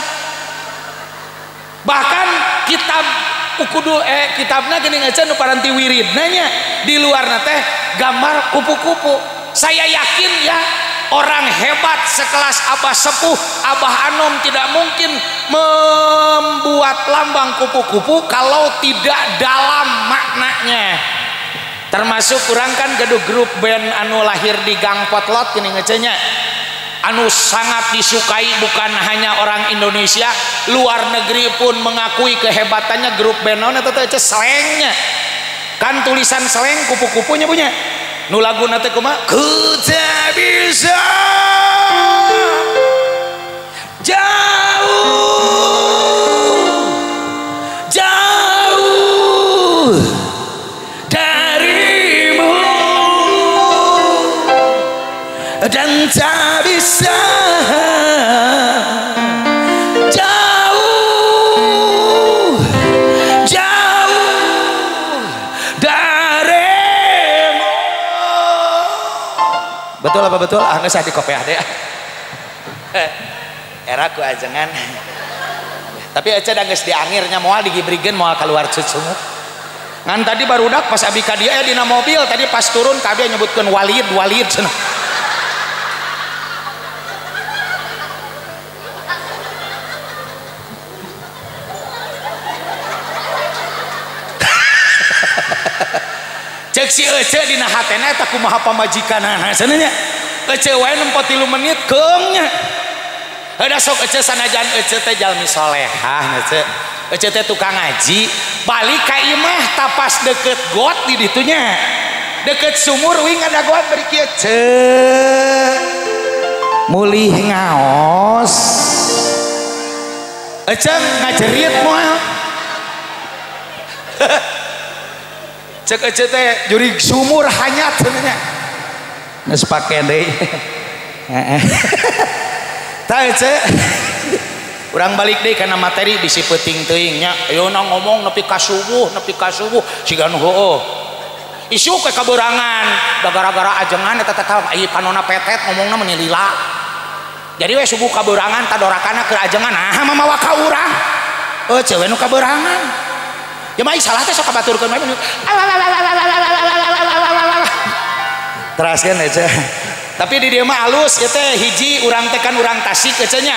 Bahkan kitab ukudu kitabna geuning ece nu paranti wiridna nya di luarna teh gambar kupu-kupu. Saya yakin ya orang hebat sekelas Abah Sepuh, Abah Anom tidak mungkin membuat lambang kupu-kupu kalau tidak dalam maknanya. Termasuk kurang kan gaduh grup band anu lahir di Gang Potlot gini ngecenya, anu sangat disukai bukan hanya orang Indonesia, luar negeri pun mengakui kehebatannya grup band naon eta teh Selengnya. Kan tulisan Seleng kupu-kupunya punya. Nu laguna teh kumaha? Ku tak bisa jauh jauh darimu dan tak bisa jauh jauh darimu. Betul apa betul? Ah geus di kopiah deh. Era ku ajengan. Tapi Ece da geus diangirnya moal digibrigkeun moal keluar cucunguk. Ngan tadi barudak pas abi ka dieu dina mobil tadi pas turun ka abi nyebutkeun Walid Walid cenah. Cek si Ece dina hatena eta kumaha pamajikanana cenah nya. Ece wae nempo 3 menit keung nya. Heuda sok Ece sanajan Ece teh jalmi solehah Ece. Ece teh tukang ngaji, balik ka imah tapas deket got di ditunya. Deket sumur wing ada got beri kieu ce. Mulih ngaos. Ece ngajerit moal. Cek Ece teh jurig sumur hanyat cenah nya. Geus pake deui. Heeh. Tah Ece urang balik deui kana materi bisi peuting teuing nya. Ayeuna ngomong nepi ka subuh siga nu heueuh. Isuk ke kabeurangan da gara-gara ajengan eta teh ai panona petet ngomongna meuni lila. Jadi we subuh kabeurangan tadorakana keur ajengan nah mamawa ka urang. Ece we nu kabeurangan. Ya mah salah teh sok kabaturkeun wae. Teraskeun Ece. Tapi di dieu mah alus ieu teh hiji urang teh kan urang Tasik Ece nya.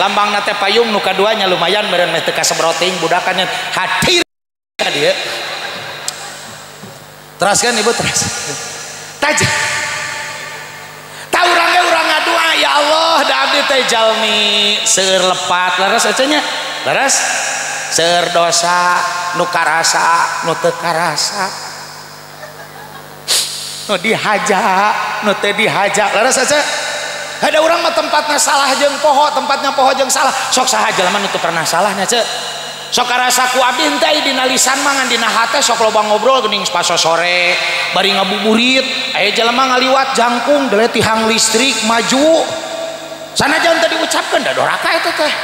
Lambangna teh payung nu kaduanya lumayan meureun meh teu kasebroting budakan hadir ka dieu. Teraskeun Ibu teras. Taj. Ta urang ge urang ngadua ya Allah da abdi teh jalmi seueur lepat leres Ece nya. Leres. Seueur dosa nu karasa nu teu karasa nu dihaja nu teu dihaja leres Ece. Ada urang mah tempatna salah jeung poho, tempatna poho jeung salah. Sok saha jelema nu teu pernah salahnya Ece. Sok karasa ku abdi henteu dina lisan mah ngan dina hate sok loba ngobrol geuning sore bari ngabuburit aya jelema ngaliwat jangkung dele tihang listrik maju sanajan teu diucapkeun da doraka eta teh.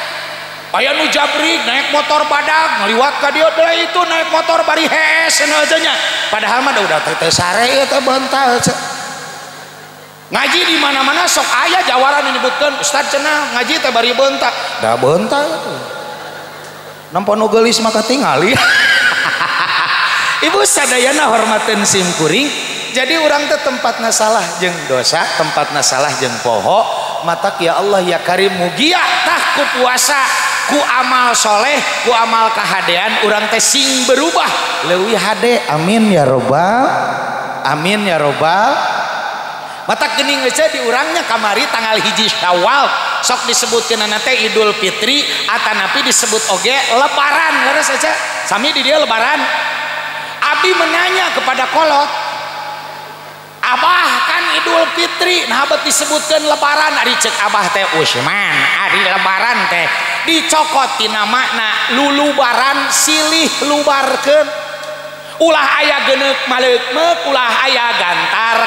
Aya nu jabrik naik motor badag ngaliwat ka dieu deui itu naik motor bari hees cenah nya. Padahal mah da udah teh sare ieu teh bental. Ngaji di mana-mana sok aya jawara nu nyebutkeun ustad cenah ngaji teh bari bentak. Da bentak teh. Nempo nu geulis mah katingali. Ibu sadayana hormateun sim kuring. Jadi urang teh tempatna salah jeung dosa, tempatna salah jeung poho. Matak ya Allah ya Karim mugia tah ku puasa ku amal soleh ku amal kahadean urang teh sing berubah leuwih hade. Amin ya robbal amin ya robbal. Matak geuning Ece di urangnya kamari tanggal 1 Syawal sok disebutkeunana teh Idul Fitri atanapi disebut oge lebaran leres Ece sami di dieu lebaran. Abi menanya kepada kolot, Abah kan Idul Fitri nah bet disebutkan lebaran ari cek Abah teh Usman ari lebaran teh dicokot tina makna lulubaran silih lubarkeun ulah aya geuneuk maleukmeuk ulah aya gantar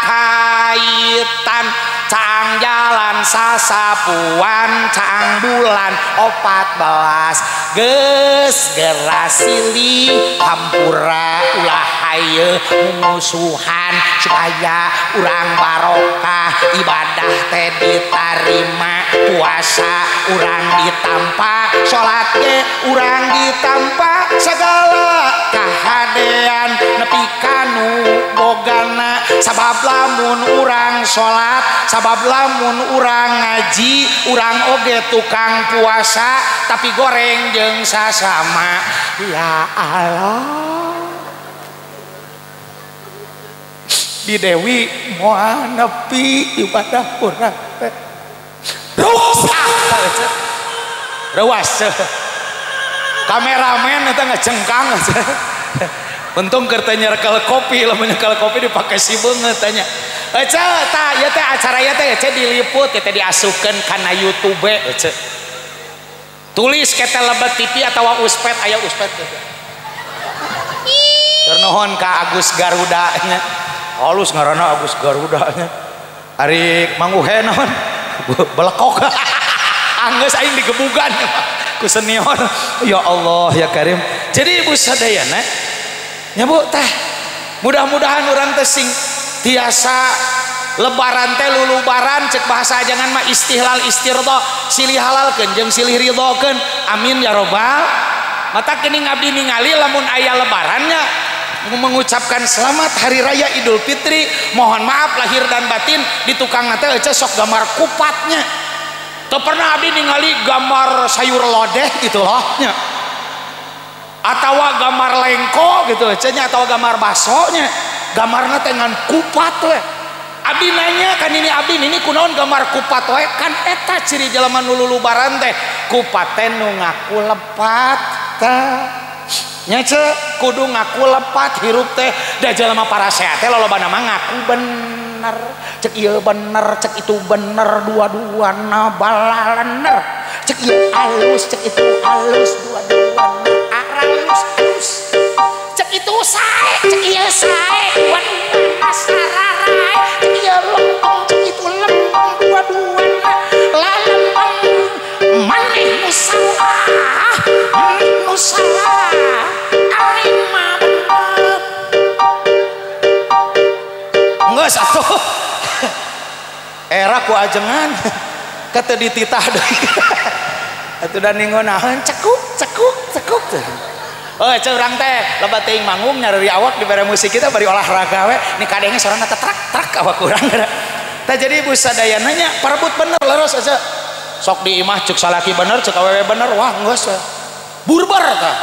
kakaitan caang jalan sasapuan caang bulan 14 geus geura silih hampura ulah haye mumusuhan supaya urang barokah ibadah teh ditarima puasa urang ditampa salat ge urang ditampa segala kahadean nepi kanu bogana sabab lamun urang salat sabab lamun urang ngaji urang oge tukang puasa tapi goreng jeung sasama. Ya Allah di Dewi moal nepi ibadah urang teh rusak reuas kameramen eta ngacengkang. Untung keur teh nyerekel kopi, lamun nyekel kopi dipake si beungeut teh nya. Ece tah ieu teh acara ieu teh ece diliput ieu teh diasupkeun kana YouTube ece. Tulis kete lebet TV atawa uspet aya uspet teh. Tur nuhun ka Agus Garuda nya. Halus ngaranna Agus Garuda nya. Ari Mang Uhe naon? Belekok. Anggeus aing digebugan ku senior. Ya Allah ya Karim. Jadi ibu sadayana nya Bu teh mudah-mudahan urang teh sing tiasa Lebaran teh lulubaran cek bahasa ajangan mah istihlal istirdo, silih halalkeun jeung silih ridhokeun. Amin ya robbal. Mata geuning abdi ningali lamun aya lebarannya mengucapkan selamat hari raya Idul Fitri, mohon maaf lahir dan batin di tukang teh ece sok gambar kupatnya. Teu pernah abdi ningali gambar sayur lodeh gitu loh nya. Atawa gambar lengko gitu ece nya, atawa gambar baso nya. Gambarna teh ngan kupat we. Abdi nanya kan ini abdi ini kunaon gambar kupat we, kan eta ciri jelema nu lulubaran teh kupat teh nu ngaku lepat tah. Nya ce kudu ngaku lepat hirup teh da jelema parasea teh lolobana mah ngaku bener, cek ieu bener, cek itu bener, dua-duana balalener, cek ieu alus, cek itu alus, dua-duana aralus alus, cek itu sae, cek ieu sae, dua-duana sararae, cek ieu lempeng, cek itu lempeng, dua-duana lalempeng, maneh nu salah, maneh nu salah, aing mah bener. Geus atuh. Era ku ajengan kata dititah deui. Atuh da ningonaheun cekuk cekuk cekuk teh. Oh, ceu urang teh loba teuing manggung nyareri awak dibere musik kita bari olahraga we ni kadenge sorana teh trak trak awak urang. Tah jadi ibu sadayana nya parebut bener leres aja. Sok di imah cek salaki bener cek awewe bener, wah geus we. Burbar tah.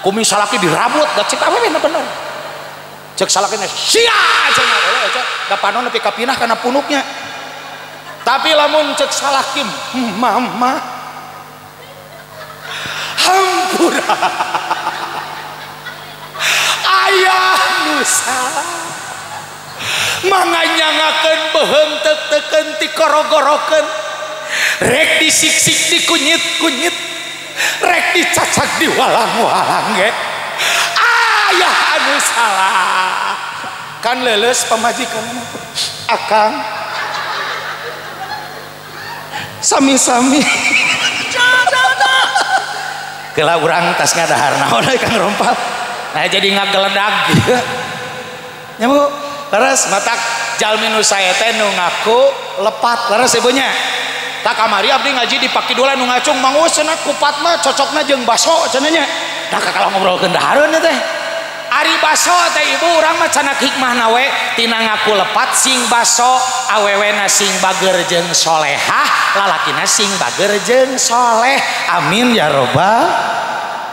Kumis salaki dirabut da cek awewe na bener. Cek salakina sia cenah eueuh cek da panon nepi ka pinah kana punuknya. Tapi lamun cek salaki mama hampura ayah nu salah manganyangakeun beuheung teuk-teukeun tikorogorokeun rek disiksik dikunyit-kunyit rek dicacak diwalang-walang ge ayah anu salah kan leuleus pamajikan akang sami-sami kela urang tas ngadahar naon euy Kang Rompal. Nah jadi ngageledag gitu nya Bu. Leres matak jalmi nu sae teh nu ngaku lepat leres ibunya. Tak kamari abdi ngaji di Pakidulan nu ngacung mangus cenah kupat mah cocokna jeung baso cenah nya. Da kalau ngobrolkeun dahareun teh. Ari baso teh ibu urang mah canak hikmahna we tina ngaku lepat sing baso awewena sing bager jeung solehah lalakina sing bager jeung soleh. Amin ya robbal.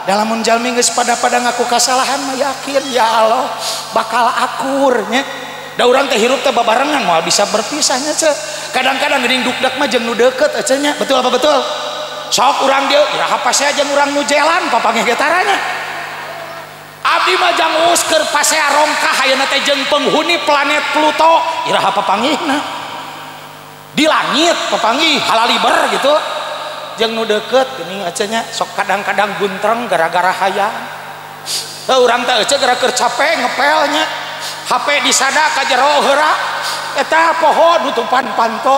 Dalamun jalmi geus pada-pada ngaku kasalahan mah yakin ya Allah bakal akur nya. Da urang teh hirup teh babarengan moal bisa berpisahnya ce. Kadang-kadang geuning dukdak mah jeung nu deukeut ece nya. Betul apa betul? Sok urang dieu iraha pasea jeung urang nu jelan papanggih ge taranya. Abdi mah jang uus keur pasea rongkah ayeuna teh jeung penghuni planet Pluto iraha papanggihna. Di langit papanggih halaliber gitu. Jeung nu deukeut geuning ece nya sok kadang-kadang guntreng gara-gara hayang. Heuh urang teh ece gara keur capek ngepelnya. HP disada ka jero heura eta poho nutupan panto.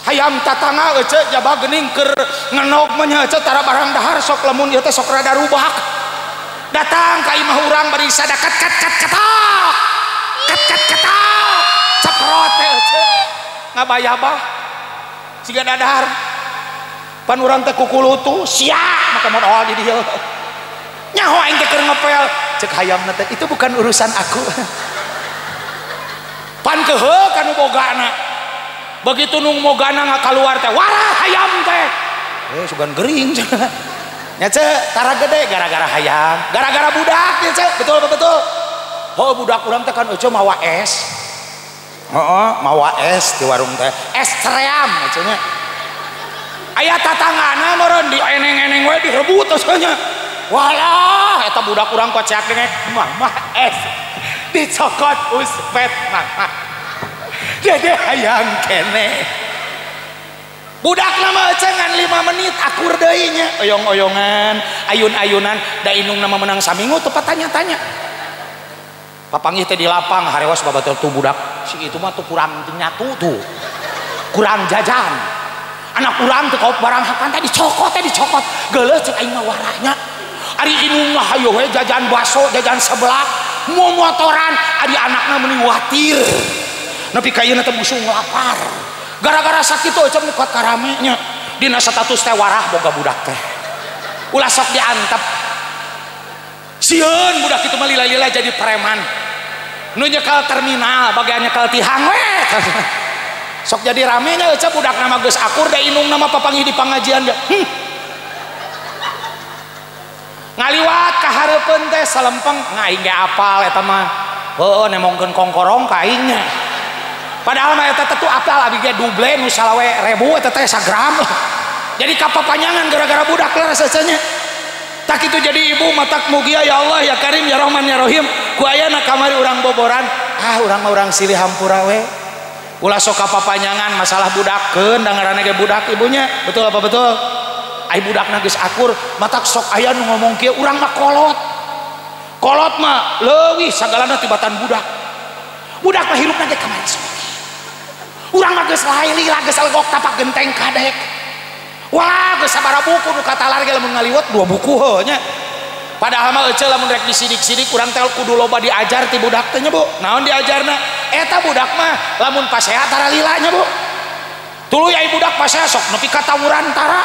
Hayam tatangga ece jaba geuning keur ngenog mah nya ece tara barang dahar sok lamun ieu teh sok rada rubak. Datang ka imah urang bari sada kat kat kat katak. Kat kat katak. Ceprot teh ece ngabayabah siga dadar. Pan urang teh kukulutu sia maka modal di dieu. Nyaho aing teh keur ngepel cek hayamna teh itu bukan urusan aku. Pan keuheuh ka nu bogana. Begitu nu mogana ngakaluar teh warah hayam teh. Sugan gering cenah. Nya ce tara gede gara-gara hayam, gara-gara budak nya ce, betul apa betul? Oh budak urang teh kan ece mawa es. Heeh, mawa es di warung teh. Es ceream ece nya. Aya tatanggana meureun di eneng-eneng we direbut nya. Walah eta budak urang koceak dengek mama es dicokot uspet mama. Dede hayang kene. Budak nama ece ngan 5 menit akur deui nya, oyong-oyongan, ayun-ayunan, da indung nama menang saminggu tepat tanya-tanya. Papanggih teh di lapang harewas babatur tuh budak si itu mah tuh kurang nyatu tuh. Kurang jajan. Anak urang teh kau barang hakan teh dicokot geuleuh cek aing mah warahnya. Ari indung mah hayo we jajan baso, jajan seblak, momotoran, ari anakna meuni watir. Nepi ka ieu teh busung lapar. Gara-gara sakitu eueuh nu karame nya. Dina status teh warah boga budak teh. Ulah sok diantep. Sieun budak itu mah lila-lila jadi preman. Nu nyekal terminal bagian nyekal tihang we. Sok jadi rame nya eueuh budak nama geus akur da indung nama papanggih di pangajian ge. Ngaliwat ka hareupeun teh salempeng aing ge apal eta mah. Heueuh nemongkeun kongkorong ka aing nya. Padahal mah eta teh apal abi ge duble nu 25.000 eta teh sagram. Jadi kapapanyangan gara-gara budak leres nya. Tak itu jadi ibu matak mugia ya Allah ya Karim ya Rahman ya Rahim. Ku ayana kamari urang boboran, ah urang mah urang silih hampura we. Ulah sok kapapanyangan masalah budak keun da ngaranna ge budak ibunya. Betul apa betul? Ai budakna geus akur, matak sok aya nu ngomong kieu urang mah kolot. Kolot mah leuwih sagalana tibatan budak. Budak mah hirupna ge kamari sok. Urang mah geus laili lah geus legok tapak genteng kadek. Wah geus sabaraha buku nu katalar ge lamun ngaliwet 2 buku heuh nya. Padahal mah eueuh lamun rek disidik-sidik urang teh kudu loba diajar ti budak teh nya Bu. Naon diajarna? Eta budak mah lamun pasea tara lila nya Bu. Tuluy ai budak pasea sok nepi ka tawuran tara.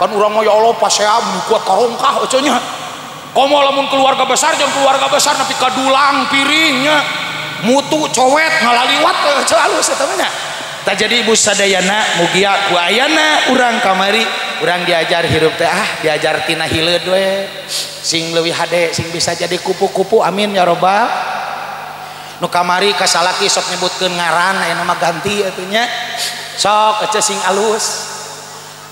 Kan urang mah ya Allah pasea mun kuat karongkah eueuh nya. Komo lamun keluarga besar jeung keluarga besar nepi ka dulang piringnya. Mutu cowet ngalaliwat eueuh alus eta mah nya. Tak jadi ibu sadayana mugia ku ayana urang kamari urang diajar hirup teh ah diajar tina hileud we sing leuwih hade sing bisa jadi kupu-kupu amin ya robbal. Nu kamari ka salaki sok nyebutkeun ngaran aya mah ganti atuh nya sok ece sing alus.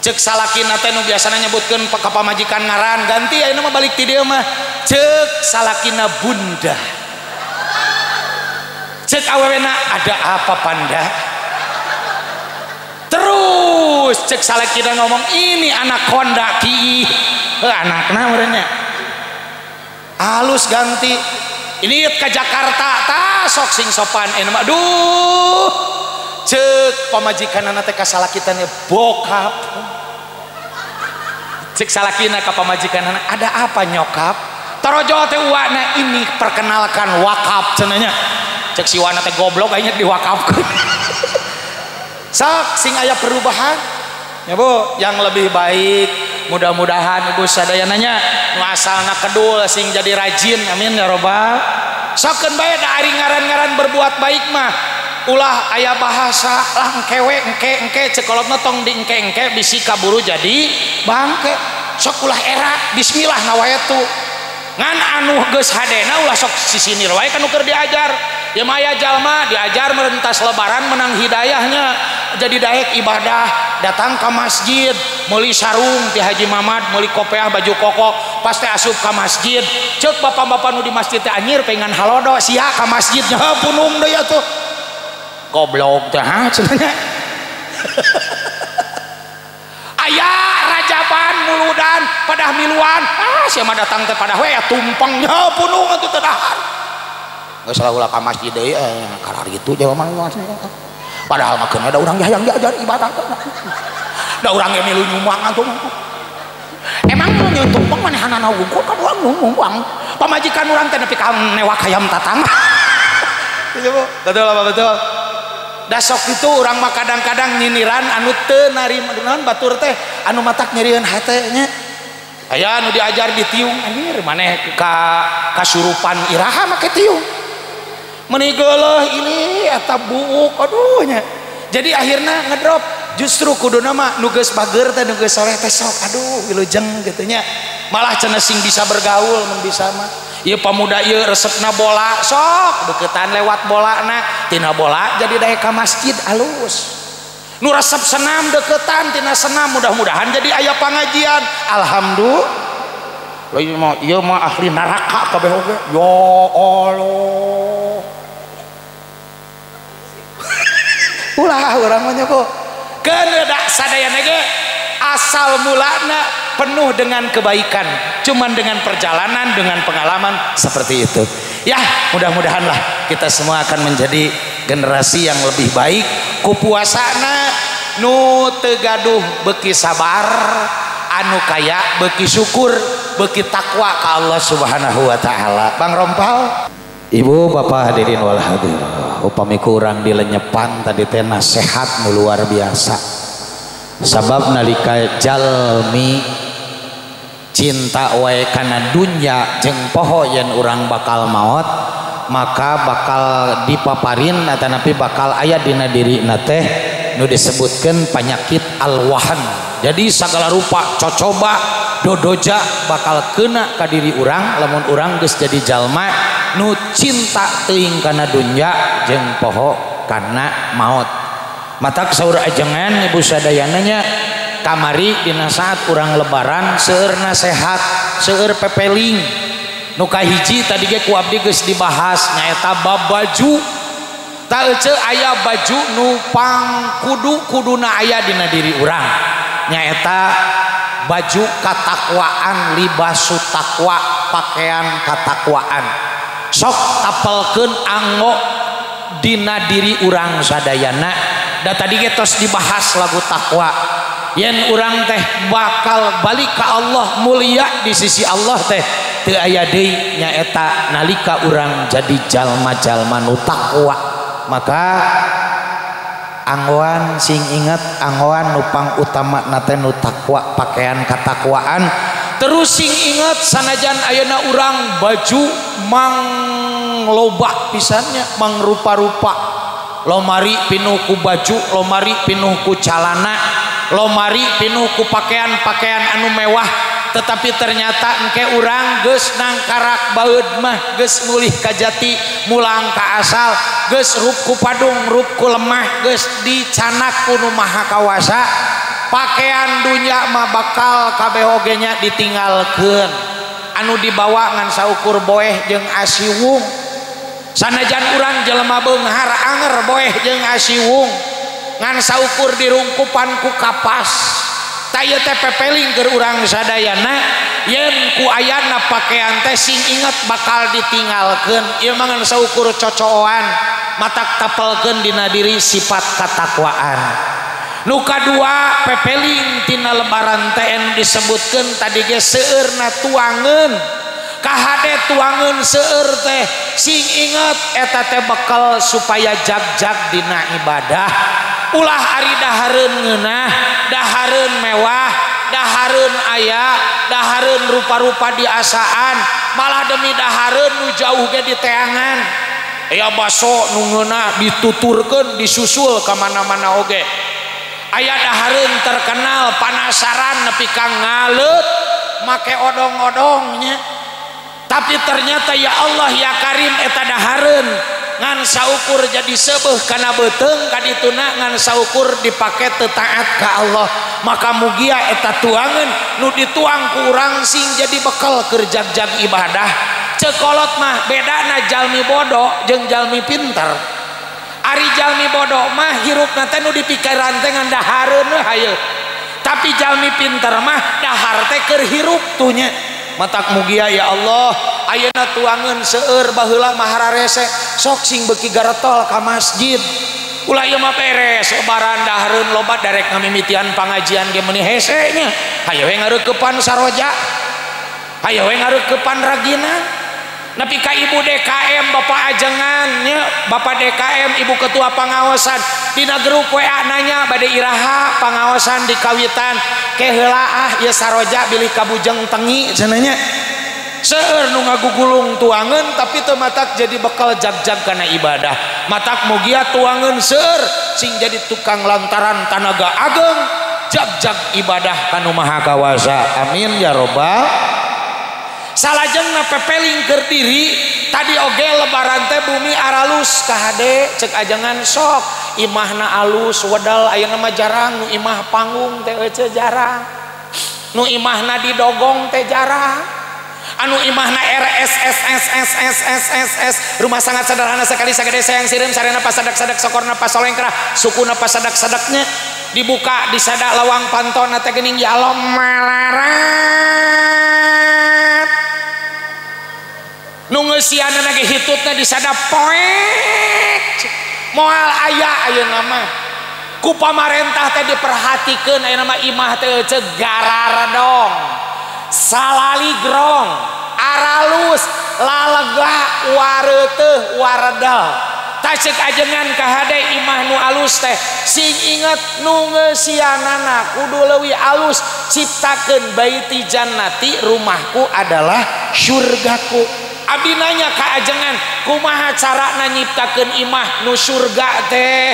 Ceuk salakina teh nu biasana nyebutkeun ka pamajikan ngaran ganti aya mah balik ti dieu mah ceuk salakina bunda. Ceuk awewena ada apa panda? Terus cek salakina ngomong ini anak Honda ki anakna meureunnya halus ganti ini ke Jakarta ta sok sing sopan ini mah aduh cek pamajikanana teh ka salakitana bokap. Cek salakina ka pamajikanana ada apa nyokap? Tarojol teh uana ini perkenalkan wakaf cenah nya. Cek si wana teh goblok aing diwakafkeun. Sok sing aya perubahan ya Bu yang lebih baik mudah-mudahan ibu sadayananya nu asalna kedul sing jadi rajin amin ya robbal. Sokeun bae da ari ngaran-ngaran berbuat baik mah ulah aya bahasa lah engke we engke engke cekolotna tong di engke engke bisi kaburu jadi bangke. Sok ulah era bismillah nawaetu ngan anu geus hadena ulah sok sisinir wae kan nu keur diajar. Ya maya jalma diajar merentas lebaran menang hidayahnya jadi daek ibadah datang ke masjid meuli sarung ti Haji Mamad meuli kopeah baju koko pas teh asup ka masjid ceuk bapak-bapak nu di masjid teh anjir pengen halodo sia ka masjid nya punung deui atuh goblok teh ha cenah nya. Aya rajaban muludan padah miluan ah sia mah datang teh padah we tumpeng nya punung atuh teu dahar. Geus ulah ka masjid deui karar gitu jawa mah padahal mah keun ada urang hayang diajar ibadah da urang ge milu nyumbang atuh emang nu nyeun tumpeng manehanana wungkul kan urang nyumbang pamajikan urang teh nepi ka newak hayam tatangga. Betul apa betul? Da sok itu urang mah kadang-kadang nyiniran anu teu narima naon batur teh anu matak nyerieun hate nya. Aya nu diajar di tiung anjir maneh ka kasurupan iraha make tiung meni geuleuh ini eta buuk aduh nya. Jadi akhirna ngedrop justru kuduna mah nu geus bager teh nu geus soleh teh sok aduh wilujeng kitu nya. Malah cenah sing bisa bergaul mun bisa mah. Ieu pamuda ieu resepna bola sok deketan lewat bolana tina bola jadi daek ka masjid alus. Nu resep senam deketan tina senam mudah-mudahan jadi aya pangajian alhamdulillah. Ieu mah ieu mah ahli neraka kabeh oge ya Allah. Ulah urang mah nya Bu keun da sadayana ge asal mulana penuh dengan kebaikan cuman dengan perjalanan dengan pengalaman seperti itu ya. Mudah-mudahanlah kita semua akan menjadi generasi yang lebih baik ku puasana nu teu gaduh beuki sabar anu kaya beuki syukur beuki takwa ka Allah Subhanahu wa taala. Bang Rompal, ibu bapak hadirin wal hadirat. Allah, upami kurang dilenyepan tadi teh nasehat nu luar biasa. Sabab nalika jalmi cinta wae kana dunya jeung poho yen urang bakal maot, maka bakal dipaparin atanapi bakal aya dina dirina teh nu disebutkeun penyakit alwahan. Jadi sagala rupa cocoba dodoja bakal kena ka diri urang lamun urang geus jadi jalma nu cinta teuing kana dunya jeung poho kana maot. Matak saur ajengan ibu sadayana nya kamari dina saat urang lebaran seueur nasehat, seueur pepeling. Nu kahiji tadi ge ku abdi geus dibahas nyaeta bab baju. Ta ece aya baju nu pangkudu kuduna aya dina diri urang nyaeta baju katakwaan, libasu takwa, pakaian katakwaan. Sok tapelkeun anggo dina diri urang sadayana. Da tadi ge tos dibahas lagu takwa. Yen urang teh bakal balik ka Allah, mulia di sisi Allah teh teu aya deui nyaeta nalika urang jadi jalma-jalma nu takwa. Maka anggoan sing inget, anggoan nu pangutama na teh nu takwa, pakaian katakwaan. Terus sing inget sanajan ayeuna urang baju mangloba pisannya, mangrupa-rupa, lomari pinuh ku baju, lomari pinuh ku calana, lomari pinuh ku pakaian-pakaian anu mewah, tetapi ternyata engke urang geus nangkarak baeud mah, geus mulih ka jati, mulang ka asal, geus rup ku padung, rup ku lemah, geus dicanak ku nu maha kawasa. Pakaian dunya mah bakal kabeh oge nya ditinggalkeun, anu dibawa ngan saukur boeh jeung asiwung. Sanajan urang jelema beunghar anger boeh jeung asiwung ngan saukur dirungkupan ku kapas. Ta ieu teh pepeling keur urang sadayana yen ku ayana pakaian teh sing inget bakal ditinggalkeun. Ieu mah ngan saukur cocooan, matak tapelkeun dina diri sifat katakwaan. Nu kadua pepeling tina lebaran teh anu disebutkeun tadi ge seueurna tuangeun. Kahade tuangeun seueur teh sing inget eta teh bekal supaya jag-jag dina ibadah. Ulah ari dahareun ngeunah, dahareun mewah, dahareun aya, dahareun rupa-rupa diasaan, malah demi dahareun nu jauh ge diteangan. Aya baso nu ngeunah dituturkeun disusul ka mana-mana oge. Aya dahareun terkenal panasaran nepi ka ngaleut make odong-odongnya. Tapi ternyata ya Allah ya Karim eta dahareun ngan saukur jadi seubeuh kana beuteung kadituna ngan saukur dipake teu taat ka Allah. Maka mugia eta tuangeun nu dituang ku urang sing jadi bekal keur jag-jag ibadah. Cekolot mah bedana jalmi bodoh jeung jalmi pinter. Ari jalmi bodoh mah hirupna teh nu dipikiran teh ngan dahareun we hayu. Tapi jalmi pinter mah dahar teh keur hirup tuh nya. Matak mugia ya Allah ayeuna tuangeun seueur baheula mah hararese sok sing beuki garetol ka masjid. Ulah ieu mah beres lebaran dahareun loba darek ngamimitian pangajian ge meuni hese nya. Hayu we ngareukepan saroja, hayu we ngareukepan ragina. Nepi ka ibu DKM bapak ajengan nya, bapak DKM ibu ketua pangaosan dina grup WA nanya bade iraha pangaosan di kawitan ke heula ah ieu saroja bilih kabujeng tengi cenah nya. Seueur nu ngagugulung tuangeun tapi teu matak jadi bekal jag-jag kana ibadah. Matak mugia tuangeun seueur sing jadi tukang lantaran tanaga ageng jag-jag ibadah kanu maha kawasa. Amin ya robbal. Salajengna pepeling keur diri tadi oge lebaran teh bumi aralus kahade cek ajengan sok imahna alus wedal ayeuna mah jarang nu imah panggung teh ece jarang, nu imahna didogong teh jarang, anu imahna R S S S S S S S S rumah sangat sederhana sekali sagede sayang sireum sarena pasadak-sadak sokorna pasolengkrah sukuna pasadak-sadaknya dibuka disadak lawang pantona teh geuning ya Allah malarat nu ngeusianna ge hitutna disadap poek moal aya ayeuna mah ku pamarentah teh diperhatikeun ayeuna mah imah teh ece gararedong salaligrong aralus lalega wareuteuh waredel. Tah cek ajengan kahade imah nu alus teh sing inget nu ngeusianana kudu leuwih alus, ciptakeun baiti jannati, rumahku adalah syurgaku. Abdi nanya ka ajengan, kumaha carana nyiptakeun imah nu surga teh?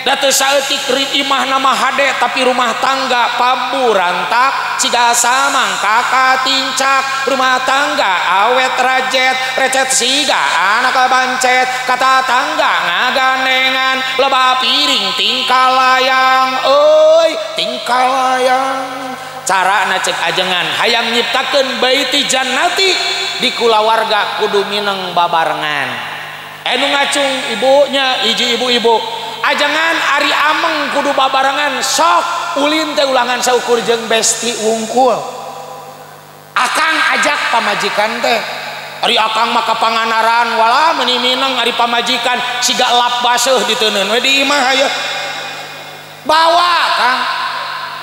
Da teu saeutik imah nama hade tapi rumah tangga paburantak siga samangka katincak, rumah tangga awet rajet recet siga anak bancet, kata tangga ngagandengan loba piring tingkah layang euy tingkah layang. Carana cek ajengan hayang nyiptakeun baiti jannati di kulawarga kudu mineng babarengan. Nu ngacung ibunya hiji ibu-ibu ajengan ari ameng kudu babarengan, sok ulin teh ulangan saukur jeung besti wungkul. Akang ajak pamajikan teh, ari akang mah ka Panganaran wala meuni mineng, ari pamajikan siga lap baseuh diteuneun we di imah aya. Bawa Kang,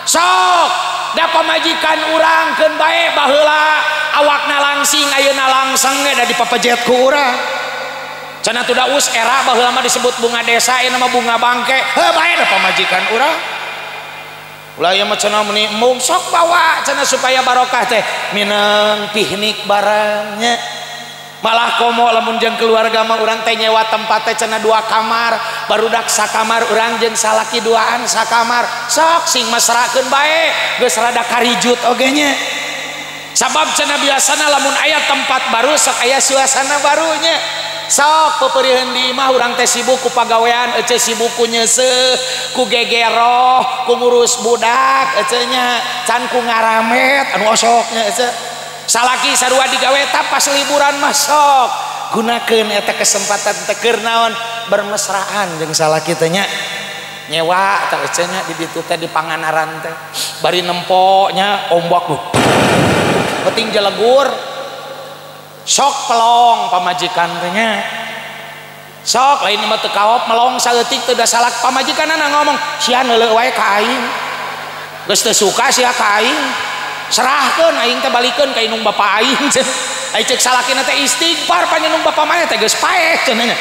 sok da pamajikan urang keun bae baheula awakna langsing ayeuna langseng ge da dipapejet ku urang. Cenah tuh daus era baheula mah disebut bunga desa, ayeuna mah bunga bangke. Heuh bae da pamajikan urang. Ulah ieu mah cenah meuni embung, sok bawa cenah supaya barokah teh mineng piknik bareng nya. Malah komo lamun jeung keluarga mah urang teh nyewa tempat teh cenah 2 kamar, barudak sakamar urang jeung salaki duaan sakamar. Sok sing mesrakeun bae, geus rada karijut oge nya. Sabab cenah biasana lamun aya tempat baru sok aya suasana barunya. Sok peperiheun di imah urang teh sibuk ku pagawean, ece sibuk ku nyeuseuh, ku gegeroh, ku ngurus budak, ece nya can ku ngaramet anu osok nya ece. Salaki sarua digawe tah pas liburan mah sok gunakeun eta kesempatan teh keur naon bermesraan jeung salaki teh nya. Nyewa tah ece nya di ditu teh di Panganaran teh bari nempo nya ombak tuh. Penting jelegur. Sok pelong pamajikan teh nya. Sok lain mah teu kaop melong saeutik teu da salak pamajikanana ngomong sia neuleuh wae ka aing. Geus teu suka sia ka aing. Serahkeun aing teh balikeun ka indung bapa aing cenah. Ai ceuk salakina teh istighfar panjenung bapa maneh teh geus paeh cenah nya.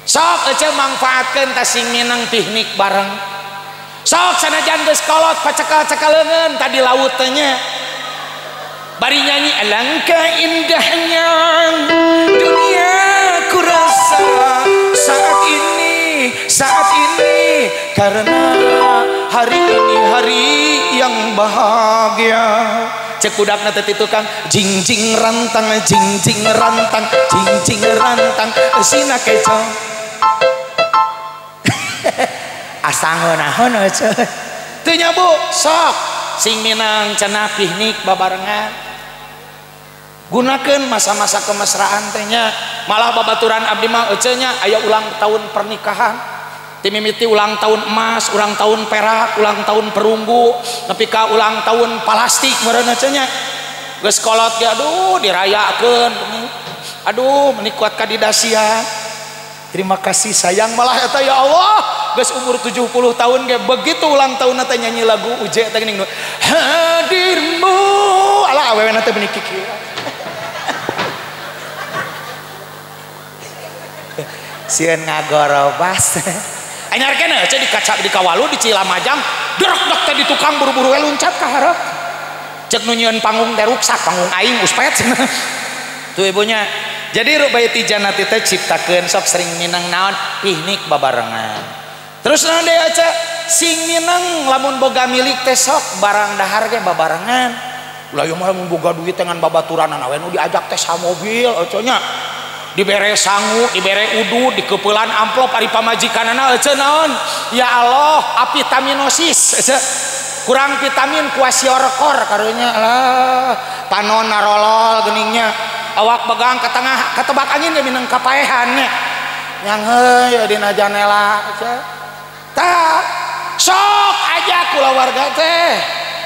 Sok ece mangfaatkeun teh sing mineng piknik bareng. Sok sanajan geus kolot pacekel-cekel leungeun tadi laut teh nya. Bari nyanyi alangkah indahnya dunia ku rasa saat ini karena hari ini hari yang bahagia. Cek budakna teh tukang jing jing rantang jing jing rantang jing jing rantang sina keco. Asa ngeunaheun euy. Teu nya Bu, sok sing minang cenah piknik babarengan. Gunakan masa-masa kemesraan teh nya. Malah babaturan abdi mah ece nya aya ulang tahun pernikahan, timimiti ulang tahun emas, ulang tahun perak, ulang tahun perunggu, nepi ka ulang tahun plastik meureun ece nya. Geus kolot ge aduh dirayakeun, aduh meuni kuat ka didasia. Terima kasih sayang malah eta ya Allah, geus umur 70 tahun ge begitu ulang tahun teh nyanyi lagu uje teh geuning hadirmu alah awewena teh meuni kikieu. Sieun ngagorobas. Anyar keneh ece di kaca di Kawalu di Cilamajang, derek-dek teh di tukang buru-buru we luncat ka hareup. Cek nu nyieun panggung teh ruksak panggung aing uspet. Tuh ibunya. Jadi rubaiti jannati teh ciptakeun sok sering mineng naon piknik babarengan. Terus naon deui ece sing mineng lamun boga milik teh sok barang dahar ge babarengan. Ulah ieu mah lamun boga duit teh ngan babaturanana we nu diajak teh samobil ece nya. Dibere sangu, dibere udu, dikeupelan amplop ari pamajikanana ece naon? Ya Allah, avitaminosis ece. Kurang vitamin kuasiorkor karunya lah. Panon narolol geningnya. Awak begang ke tengah, ketebak angin ge mineng kapaehan nya. Nyang heuy dina janela ece. Tah, sok aja kulawarga teh.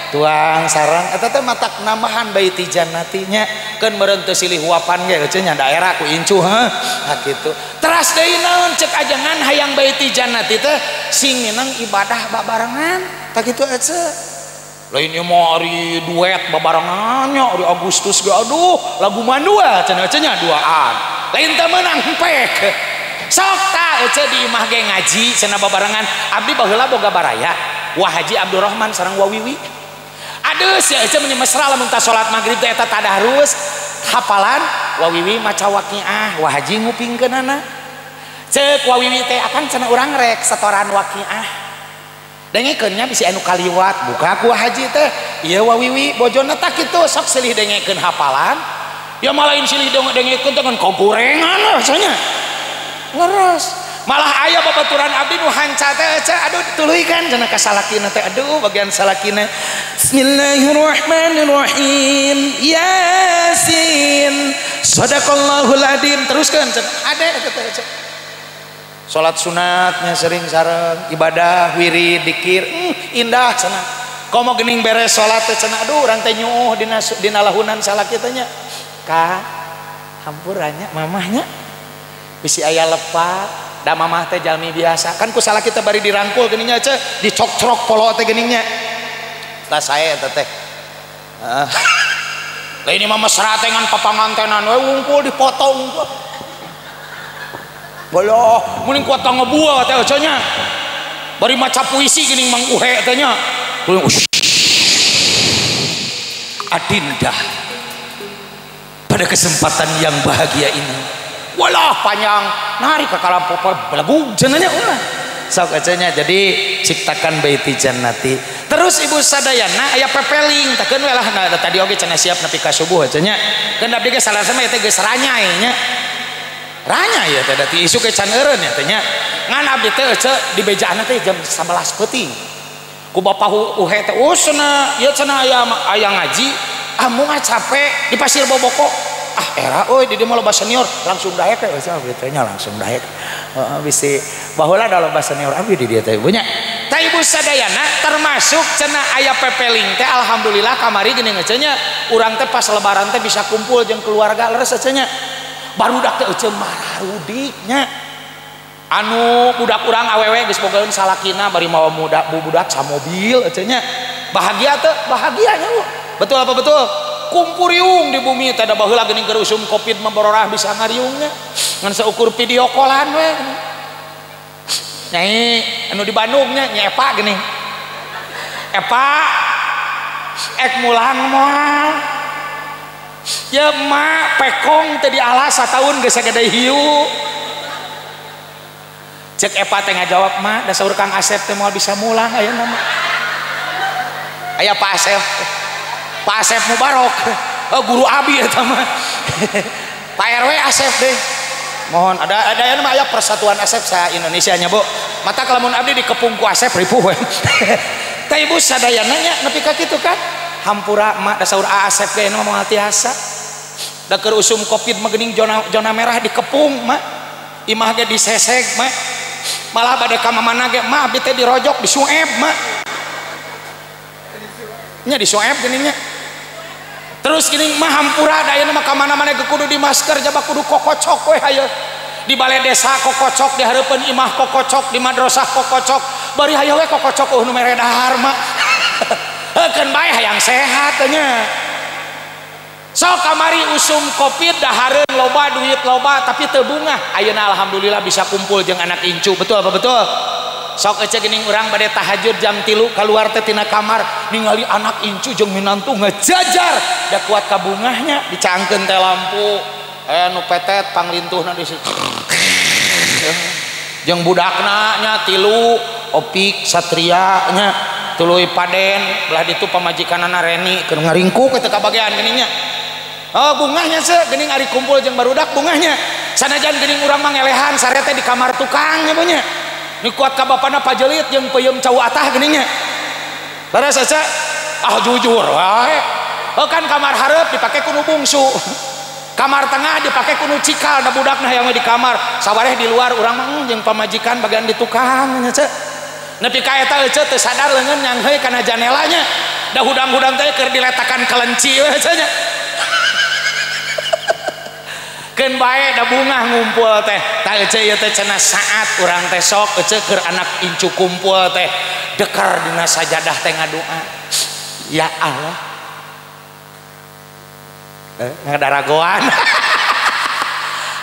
Tuang sarang eta teh matak nambahan baiti jannati nya. Keun meureun teu silih huapan ge ece nya daerah ku incu heuh. Ha kitu. Teras deui naon cek ajengan hayang baiti jannati teh sing mineng ibadah babarengan. Tah kitu ece. Lain ieu mah ari duet babarengan nya ari Agustus ge aduh lagu mandua cenah ece nya duaan. Lain teu meunang hempek. Sok ta ece di imah ge ngaji cenah babarengan. Abdi baheula boga baraya Wah Haji Abdurrahman sareng Wawiwi. Aduh sia ece meuni mesra lamun ta salat magrib teh eta tadarus hafalan Wawiwi maca waqiah, Wah Haji ngupingkeunana. Ceuk Wawiwi teh akan cenah urang rek setoran waqiah. Dengekeun nya bisi anu kaliwat buka ku Haji teh ieu Wawiwi bojona tak kitu sok silih dengekeun hafalan. Ya malain silih dengekeun teh ngan kogorengan rasanya. Leres. Malah aya babaturan abdi nu hanca teh ece aduh dituluykeun cenah ka salakina teh aduh bagian salakina Bismillahirrahmanirrahim Yasin Shadaqallahul adzim teruskeun cenah ade eta teh ece. Salat sunatnya sering sareng ibadah wirid dikir indah cenah. Komo geuning beres salat teh cenah aduh urang teh nyuuh dina lahunan salaki teh nya. Ka hampurannya mamahnya bisi aya lepat da mamah teh jalmi biasa kan ku salaki teh bari dirangkul geuning nya ce dicokcrok polo teh geuning nya. Tah sae eta teh. Heeh. Lah ini mah mesra teh ngan papangantenan we wungkul dipoto wungkul. Boloh, mending kuat ngebuah teh ece nya. Bari maca puisi geuning Mang Uhe teh nya. Adinda pada kesempatan yang bahagia ini. Walah panjang narik ke kalam popo belagu jenanya ulah. Sok ece nya jadi ciptakan baiti jannati. Terus ibu sadayana aya pepeling takeun we lah nah, tadi oge cenah siap nepi ka subuh ece nya. Keun abdi ge salah sama teh geus ranyai nya. Ranya ya teh dati isuk ge can eureun ya teh nya. Ngan abdi teh ece di bejaanna teh jam 11 peuting. Ku bapak Uhe teh oh cenah ieu cenah aya ngaji ah moal capek di Pasir Boboko. Ah era euy di dieu mah loba senior langsung daek we ece abdi teh nya langsung daek. Heeh bisi baheula da loba senior abdi di dieu teh ibu nya. Tah ibu sadayana termasuk cenah aya pepeling teh alhamdulillah kamari geuning ece nya urang teh pas lebaran teh bisa kumpul jeung keluarga leres ece nya. Barudak teh ece mararudiknya anu budak urang awewe geus bogaeun salakina bari mawa budak samobil ece nya bahagia teh bahagianya bu betul apa betul kumpuriung di bumi teh da baheula geuning keur usum covid mah bororah bisa ngariungnya ngan saukur video callan we nyai anu di Bandung nya nya Epa geuning Epa ek mulang moal ya emak pekong teh dialas sataun geus sagede hiu cek Epa teh ngajawab mak da saur Kang Asep teh moal bisa mulang ayeuna mah aya Pak Asep Pak Asep Mubarok oh, guru abi eta mah Pak RW Asep deh mohon ada aya mah aya persatuan Asep sa Indonesia nya Bu mata lamun abdi dikepung ku Asep ripuh we teh ibu sadayana nya nepi ka kitu kan hampura mak da saur Asep ge nu moal tiasa da keur usum covid mah geuning zona merah dikepung mak imah ge diseseg mak malah bade ka mamana ge mak abdi teh dirojok disueb mak nya disueb geuning nya terus geuning mah hampura da ayeuna mah ka mana-mana ge kudu di masker jaba kudu kokocok we hayo di balai desa kokocok di hareupeun imah kokocok di madrasah kokocok bari hayo we kokocok eueuh nu mere dahar mak keun bae hayang sehat nya. Sok kamari usum covid dahareun loba duit loba tapi teu bungah. Ayeuna alhamdulillah bisa kumpul jeung anak incu. Betul apa betul? Sok ece geuning urang bade tahajud jam 3 keluar teh tina kamar ningali anak incu jeung minantu ngejajar da kuat ka bungahnya dicangkeun teh lampu aya nu petet panglintuhna di situ. Jeung budakna nya 3 Opik Satria nya tuluy paden belah ditu pamajikanana Reni keur ngaringkuk eta kabagean geuning nya. Oh bungahnya se geuning ari kumpul jeung barudak bungahnya. Sanajan geuning urang mah ngelehan sare teh di kamar tukang nya nya. Ni kuat ka bapana pajelit jeung peuyeum cau atah geuning nya. Leres ece ah jujur wae. Oh kan kamar hareup dipake ku nu bungsu. Kamar tengah dipake ku nu cikal da budakna hayang di kamar. Sawareh di luar urang mah jeung pamajikan bagian di tukang nya ce. Nepi ka eta ece teu sadar leungeun nyangheui kana janelanya. Da hudang-hudang teh keur diletakan kelenci we ece nya. Keun bae da bungah ngumpul teh. Tah ece ieu teh cenah saat urang teh sok ece keur anak incu kumpul teh deker dina sajadah teh ngadoa. Ya Allah. Ngadaragoan.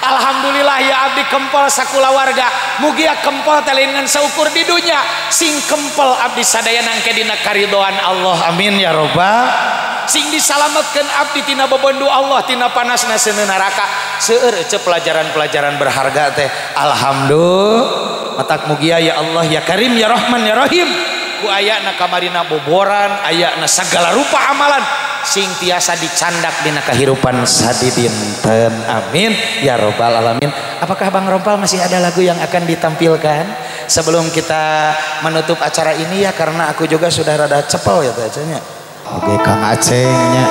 Alhamdulillah ya abdi kempel sakulawarga mugia kempel teh lain ngan saukur di dunya sing kempel abdi sadayana engke dina karidhoan Allah amin ya robbal sing disalametkeun abdi tina bebendu Allah tina panasna seuneu neraka seueur ece pelajaran-pelajaran berharga teh alhamdulillah matak mugia ya Allah ya Karim ya Rahman ya Rahim ku ayana kamarina boboran ayana sagala rupa amalan sing tiasa dicandak dina kahirupan sadidinten amin ya robbal alamin. Apakah Bang Rompal masih ada lagu yang akan ditampilkan sebelum kita menutup acara ini ya, karena aku juga sudah rada cepel ya bacanya. Oke Kang Acengnya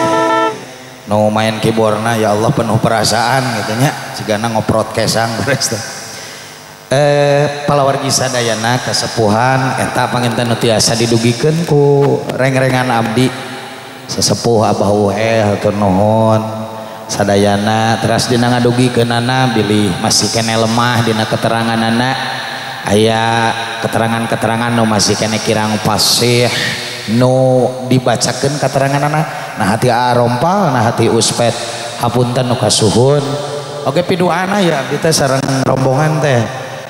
nu main keyboardna ya Allah penuh perasaan gitu nya cigana ngoprot kesang beres teh. Palawargi sadayana kasepuhan eta panginten nu tiasa didugikeun ku rengrengan abdi sesepuh Abah Uhe hatur nuhun sadayana teras dina ngadugikeunana bilih masih kene lemah dina keteranganana aya keterangan-keterangan nu masih kene kirang fasih nu dibacakeun kateranganana nah hati Arompal nah hati Uspet hapunten nu kasuhun oge piduana ya abdi teh sareng rombongan teh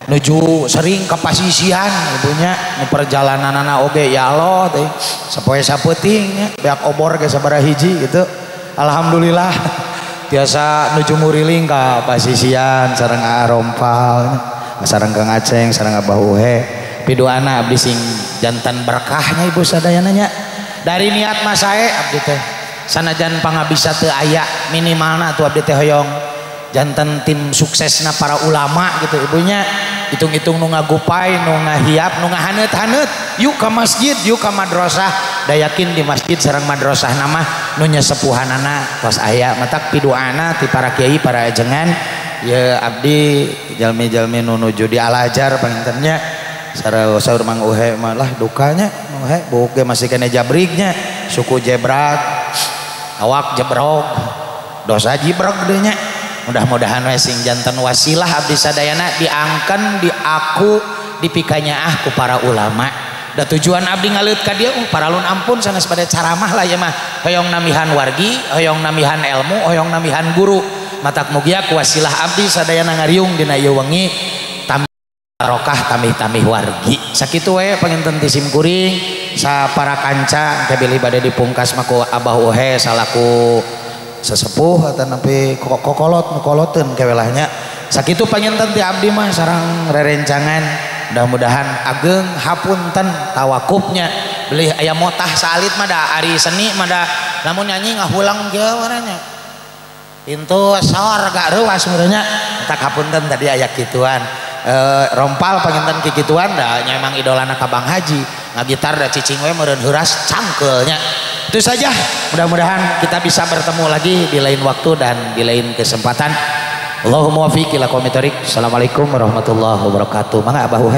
nuju sering ke pasisian ibunya nu perjalananana oge ya Allah teh sapoe sapeuting nya beak obor ge sabaraha hiji gitu alhamdulillah tiasa nuju nguriling ka pasisian sareng Arompal sareng Kang Aceng sareng Abah Uhe piduana abdi sing jantan berkahnya ibu sadayana nya dari niat mah sae abdi teh sanajan pangabisa teu aya minimalna tuh abdi teh hoyong jantan tim suksesna para ulama gitu ibunya hitung-hitung nu ngagupai nu ngahiap nu ngahaneut-haneut yuk ka masjid yuk ka madrasah da yakin di masjid sareng madrasah nama nu nyesepuhanana tos aya matak piduana ti para kiai para ajengan ya abdi jalmi-jalmi nu nuju di alajar pangintennya saur Mang Uhe malah dukanya Mang Uhe buuk ge masih kene jabrignya suku jebrak awak jebrog dosa jibrog deui nya mudah-mudahan we sing janten wasilah abdi sadayana diangken diaku dipikanyaah ku para ulama da tujuan abdi ngaleut ka dieu paralun ampun sanes bade caramah lah ya mah hoyong namihan wargi hoyong namihan ilmu hoyong namihan guru matak mugia ku wasilah abdi sadayana ngariung dina ieu wengi barokah tamih-tamih wargi sakitu we panginten ti sim kuring sa para kanca engke bilih bade dipungkas mah ku Abah Uhe salaku sesepuh atau nepi kokolot mukoloteun kewelahnya sakitu panginten ti abdi mah sareng rerencangan mudah-mudahan ageng hapunten tawakufnya belih aya motah salit mah da ari seni mah da lamun nyanyi ngahulang kieu waranya pintu sorga reuas meureunnya tak hapunten tadi aya kituan. Rompal panginten kikituan da nya emang idolana ka Bang Haji ngagitar da cicing we meureun heuras cangkeulnya. Itu saja, mudah-mudahan kita bisa bertemu lagi di lain waktu dan di lain kesempatan. Allahumma wafiq ila aqwamit thoriq. Assalamualaikum warahmatullahi wabarakatuh. Mangga Abah Uhe.